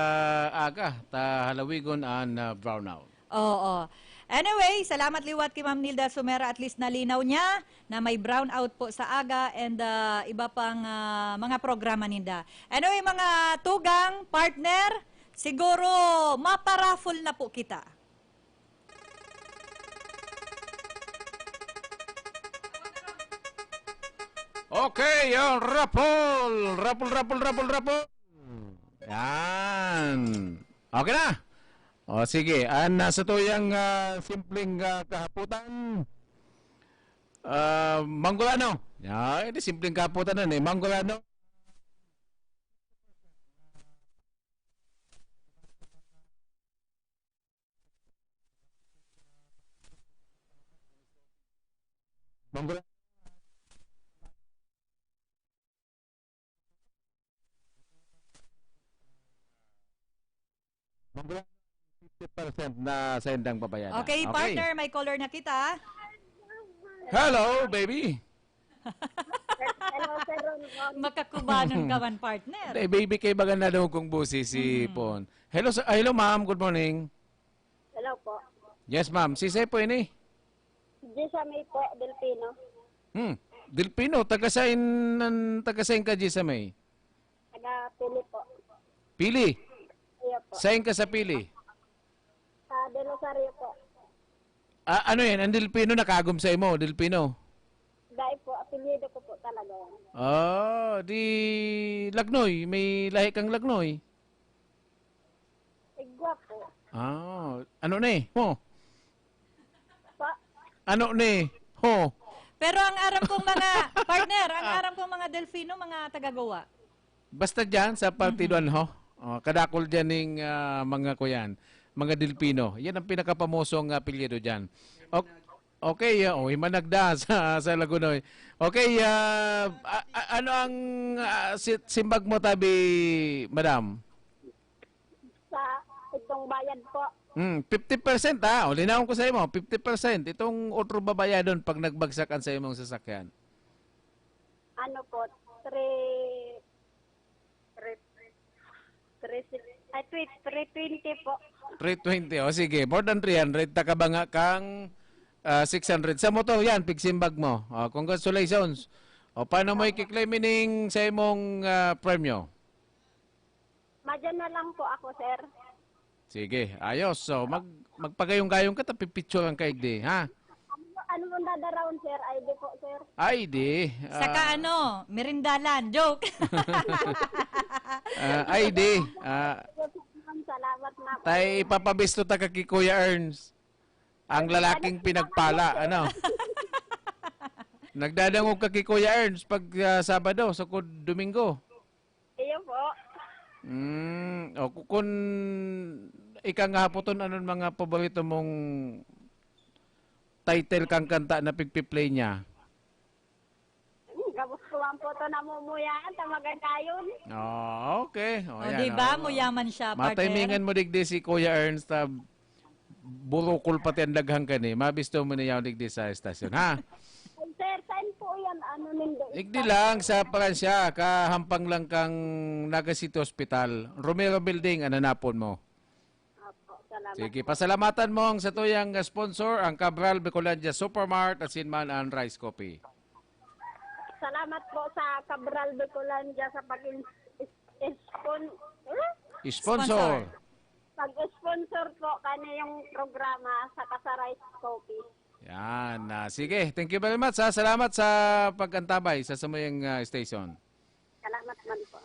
aga, ta halawigon an, ah, brown out. Oo. Anyway, salamat liwat kay Ma'am Nilda Sumera. At least nalinaw niya na may brown out po sa aga and, ah, iba pang, ah, mga programa ninda. Anyway, mga tugang, partner, siguro maparaffle na po kita. Okay, yan. Raffle! Raffle, raffle, raffle, raffle! Yan. Okay na. O, sige. An, ah, satuyang, ah, simpleng, ah, kahapotan. Ah, Manggulano. Ya, ini simpleng kahapotan na, eh. Manggulano. Manggulano. Manggulano, fifty percent na sa indang babayaran. Okay, okay. Partner, may caller na kita. Hello, baby. Hello, Sir Ron Ron. Makakubanon ka man, partner. Hindi, baby, kay baga na daw kong busi si Mm. Pon. Hello, sir. Ah, hello, ma'am. Good morning. Hello po. Yes, ma'am. Si Sir po ini? Jessa May po, Delfino. Hmm. Delfino, taga sain, nan-, taga sain ka, Jessa May? Taga Pili po. Pili. Iyo po. Sain ka sa Pili? Sa Del Rosario po. Ah, ano yan? Ang Delfino nakagom sa imo, Delfino? Dai po, apelyido ko po talaga yan. Ah, di Lagnoy. May lahi kang Lagnoy. Igwa po. Ah, ano ni? Ho? Pa? Ano ni? Ho? Pero ang aram kong mga partner, ang Ah. aram kong mga Delfino, mga taga-Goa. Basta dyan sa Partido Mhm. Anho, oh, kadakol dyan ning, ah, mga kuyan, mga Delfino. Yan ang pinakapamosong apelyido dyan. Ok-, okay, ah, oh, Himanagda sa, sa Lagunoy. Okay, ah, a-, a-, ano ang, ah, si-, simbag mo, tabi, madam? Sa itong bayad po. Hmm, fifty percent, ah. O, linawon ko sa imo, fifty percent. Itong otro babayadon pag nagbagsak ang sa imong sasakyan. Ano po, three, three, three, ay, three, three twenty po. Three twenty. O, sige. More than three hundred. Takabanga kang, ah, six hundred. Sa motor yan, pigsimbag mo. Ah, congratulations. O, paano mo ikiklaim ining sa imong, ah, premyo? Madyan na lang po ako, sir. Sige, ayos. So, mag-, magpagayong-gayong ka, tapipicturan ka, igdi, ha? Ano, ano pong dadaraon, sir? I D po, sir. I D, Saka ah, ano, merindalan. Joke. Ah, I D, ah, Salamat na po. Tay, ipapabisto ta ka ki Kuya Ernst. Ang lalaking pinagpala, ano? Nagdadangog ka ki Kuya Ernst pag, ah, Sabado, sukod Domingo. Iyo po. Mm, o, ku-, kun ika nga hapoton, anong mga paborito mong title kang kanta na pigpi-play niya? Hmm, gabos ko man po ito namumuyahan sa magagayon. Oh, okay. O, O, yan, di ba? oh. Muyaman siya, partner. Matimingan mo digdi si Kuya Ernst, ah, burukol pati ang daghan kani. Mabisto mo niya digdi sa estasyon, ha? Ay, sir, saan po yan? Ano nindo? Igdi lang sa Pransya, kahampang lang kang Naga City Hospital. Romero Building, ang hanapon mo. Opo, salamat Sige, po. pasalamatan mo ang satuyang sponsor, ang Cabral Bicolandia Supermart, asin man ang Rice Coffee. Salamat po sa Cabral Bicolandia sa pag-in-, is-, spon-, huh? Sponsor. Sponsor. Pag-sponsor po kani yung programa sa Kasa Rice Coffee. Yan. Ah, sige, thank you very much, ha. Salamat sa pag-antabay sa samuyang, ah, station. Salamat man po.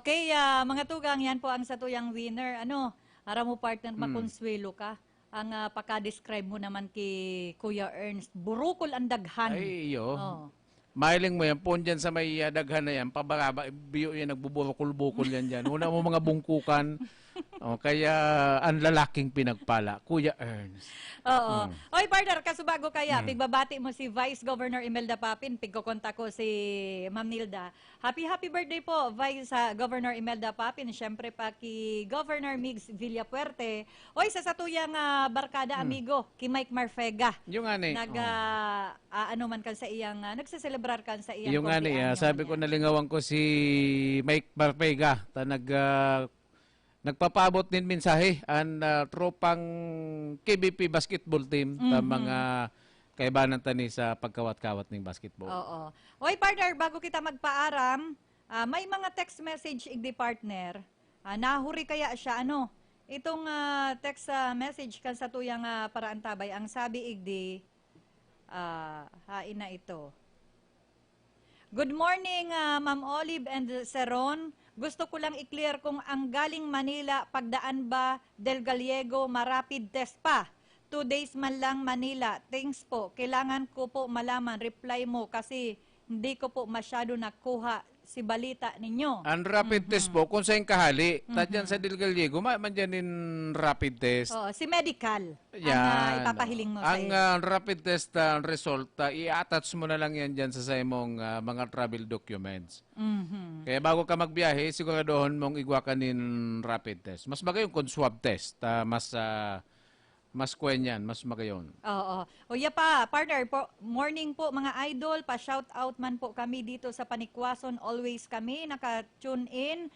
Okay, ah, mga tugang, yan po ang satuyang winner. Ano, aram mo, partner, Hmm. makonsuelo ka. Ang, ah, pagka-describe mo naman ki Kuya Ernst, burukol ang daghan. Ay, iyo. Oh. Mahiling mo yan, poon dyan sa may, ah, daghan na yan, pabaraba, biyo yan, nagbuburukol-bukol yan dyan. Una mo mga bungkukan, o kaya ang lalaking pinagpala, Kuya Ernst. Oo. Mm. Oy, partner, kasubago kaya, Mm. pigbabati mo si Vice Governor Imelda Papin, pigkokontak ko si Ma'am Nilda. Happy, happy birthday po, Vice, ah, Governor Imelda Papin. Siyempre pa ki Governor Migs Villafuerte. Oy, sa satuyang, ah, barkada, Hmm. amigo, ki Mike Marfega. Yung nga ni, Nag, oh. ah, ah, ano man kan sa iyang, ah, nagseselebrar kan sa iyang Yung nga ni, ah, kumpleaños sabi ko, niya. nalingawan ko si Mike Marfega, ta nag, ah, nagpapaabot nin mensahe an, ah, tropang K B P basketball team ta Mhm. mga kaibanan ta ni sa pagkawat-kawat ning basketball. Oo. Oy, partner, bago kita magpaaram, ah, may mga text message, igdi, partner. Ah, nahuri kaya siya, ano? Itong, ah, text, ah, message kan satuyang, ah, paraantabay. Ang sabi, igdi, ah, hain na ito. Good morning, ah, Ma'am Olive and Sir Ron. Gusto ko lang i-clear kung ang galing Manila, pagdaan ba Del Gallego, ma-rapid test pa? Two days man lang Manila. Thanks po. Kailangan ko po malaman, reply mo kasi hindi ko po masyado nakuha si balita ninyo. Ang rapid Mhm. test po, kung saan kahali, Mhm. tadyan sa Del Gallego, ma-, man dyan in rapid test. Oo, si medical ang, ah, Yan, ipapahiling mo oo. Ang, sa iyo. ah, rapid test, ah, result, ah, i-attach mo na lang yan dyan sa, sa imong, ah, mga travel documents. Mhm. Kaya bago ka magbiyahe, siguraduhon mong igwa ka nin rapid test. Mas magayon kung swab test, ah, mas, ah, mas kwen yan, mas magayon. Oo. O, ya pa, partner, po, morning po, mga idol. Pa-shout out man po kami dito sa Panikwason. Always kami naka-tune in.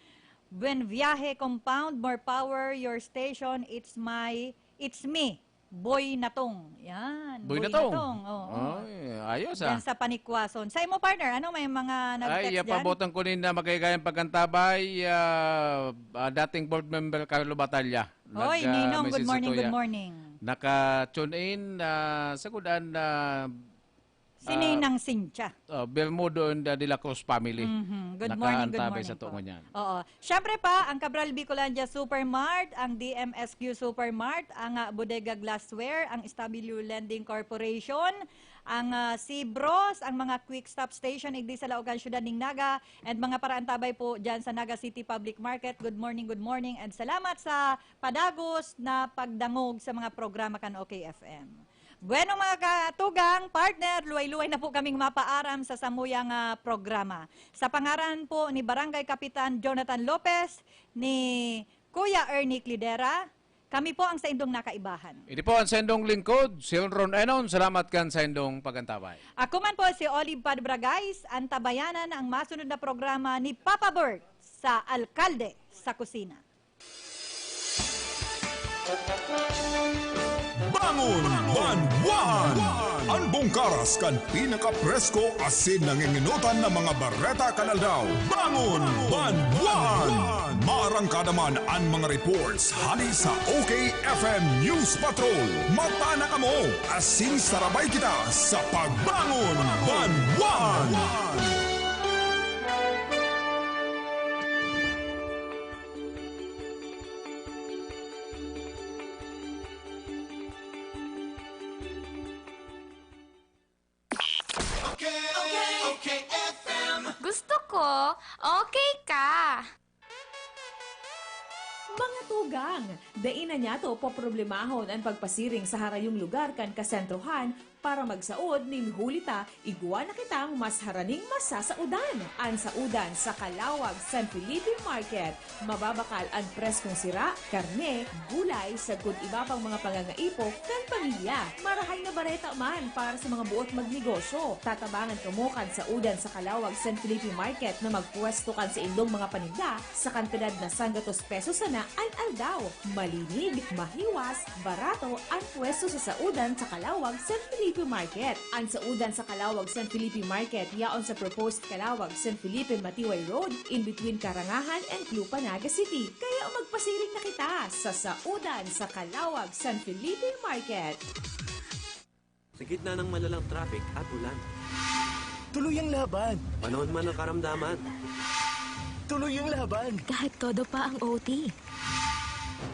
Buen viaje, compound. More power, your station. It's my, it's me. Boy Natong. Yan. Boy Natong. Oo. Ay, ayos ah. Diyan sa Panikwason. Sa imo, partner, ano may mga nag-text Ay, dyan? Yapabotang ko nin na magayagayang pagkantabay, ah, ah, dating board member Carlo Batalla. Hoy, Nag, ah, Ninong, good message morning, sato good ya. morning. Naka-tune in, ah, sa kudan na Si Ninang Cynthia. uh, Bermudo and the De La Cruz family. Mhm. Good morning, good Nakaantabay morning sato po. ngunyan. Oo. Siyempre pa, ang Cabral Bicolandia Supermart, ang D M S Q Supermart, ang ah, Bodega Glassware, ang S W Lending Corporation, ang ah, Cibros, ang mga Quick Stop Station, igdi sa Laogan, Syudad ning Naga, and mga paraantabay po dyan sa Naga City Public Market. Good morning, good morning, and salamat sa padagos na pagdangog sa mga programa kan O K F M. Bueno, mga katugang, partner, luway-luway na po kaming mapaaram sa samuyang ah, programa. Sa pangaran po ni Barangay Kapitan Jonathan Lopez, ni Kuya Ernie Clidera, kami po ang saindong nakaibahan. Ini po ang saindong lingkod, si Ron Enon. Salamat kan saindong pag-antabay. Ako man po si Olive Padbragais, antabayanan ang masunod na programa ni Papa Bert sa Alkalde sa Kusina. Bangon Banwahan! An bongkaras kan pinakapresko asin nanginginotan na mga bareta kan aldaw. Bangon Banwahan! Maarangkada man an mga reports hali sa O K F M News Patrol. Mata na kamo, asin sarabay kita sa Pagbangon Banwahan! Gusto ko, okay ka. Mga tugang, dai na niyato poproblemahon an pagpasiring sa harayong lugar kan kasentrohan para magsaod nin huli ta igwa na kitang mas haraning masasaodan. An saodan sa Calauag San Felipe Market. Mababakal an preskong sira, karne, gulay, sagkod iba pang mga pangangaipo kan pamilya. Marahay na bareta man para sa mga boot magnegosyo. Tatabangan kamo kan saodan sa Calauag San Felipe Market na magpwesto kan saindong mga paninda sa kantidad na sanggatos pesos sana an aldaw. Malinig, mahiwas, barato an pwesto sa saodan sa Calauag San Felipe Market. An saodan sa Calauag San Felipe Market yaon sa proposed Calauag San Felipe Matiway Road, in between Karangahan and Clupa, Naga City. Kaya magpasiring na kita sa saodan sa Calauag San Felipe Market. Sa gitna ng malalang traffic at ulan. Tuloy ang laban. Panahon man ng karamdaman. Tuloy ang laban. Kahit todo pa ang O T.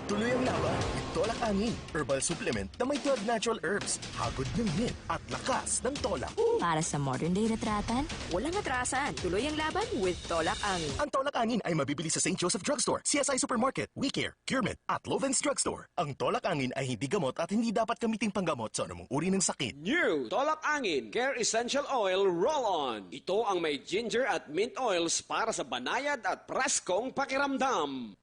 Tuloy ang laban with Tolak Angin, herbal supplement na may twelve natural herbs, hagod ng mint at lakas ng tolak. Para sa modern day retratan, Walang atrasan. Tuloy ang laban with Tolak Angin. Ang Tolak Angin ay mabibili sa Saint Joseph Drugstore, C S I Supermarket, We Care, Curement, at Lovens Drugstore. Ang Tolak Angin ay hindi gamot at hindi dapat gamiting panggamot sa anumang uri ng sakit. New Tolak Angin Care Essential Oil Roll-On. Ito ang may ginger at mint oils para sa banayad at preskong pakiramdam.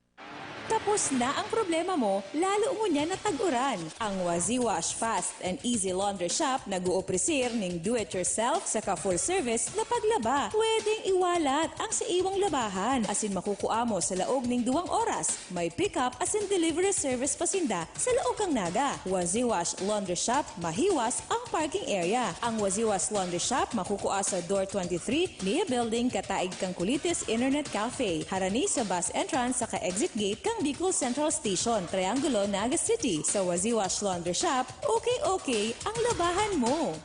Tapos na ang problema mo, lalo ngunyan na tag-uran. Ang Waziwash Fast and Easy Laundry Shop nag-oofrecer ning do-it-yourself saka full-service na paglaba. Pwedeng iwalat ang sa iwang labahan asin makukua mo sa laog ning duwang oras. May pick-up asin delivery service pa sinda sa laog kan Naga. Waziwash Laundry Shop, mahiwas ang parking area. Ang Waziwash Laundry Shop makukua sa Door twenty-three, Nia Building, kataig kan Kulitis Internet Cafe. Harani sa bus entrance saka exit gate kan Bicol Central Station, Triangulo, Naga City. Sa Waziwash Laundry Shop, okay-okay ang labahan mo.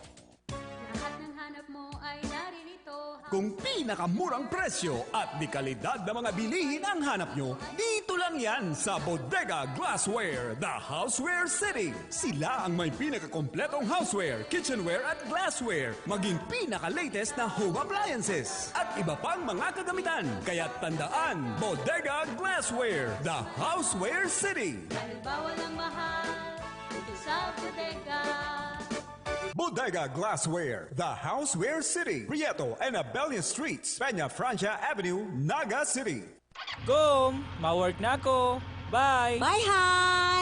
Lahat ng hanap mo ay naririto. Kung pinakamurang presyo at de kalidad na mga bilihin ang hanap nyo, dito lang yan sa Bodega Glassware, the Houseware City. Sila ang may pinakakompletong houseware, kitchenware at glassware, maging pinaka-latest na home appliances, at iba pang mga kagamitan. Kaya tandaan, Bodega Glassware, the Houseware City. Dahil bawal ang mahal dito sa bodega. Bodega Glassware, the Houseware City, Prieto and Abella Streets, Peña Francia Avenue, Naga City. Kom, ma-work na ako. Bye! Bye, hi!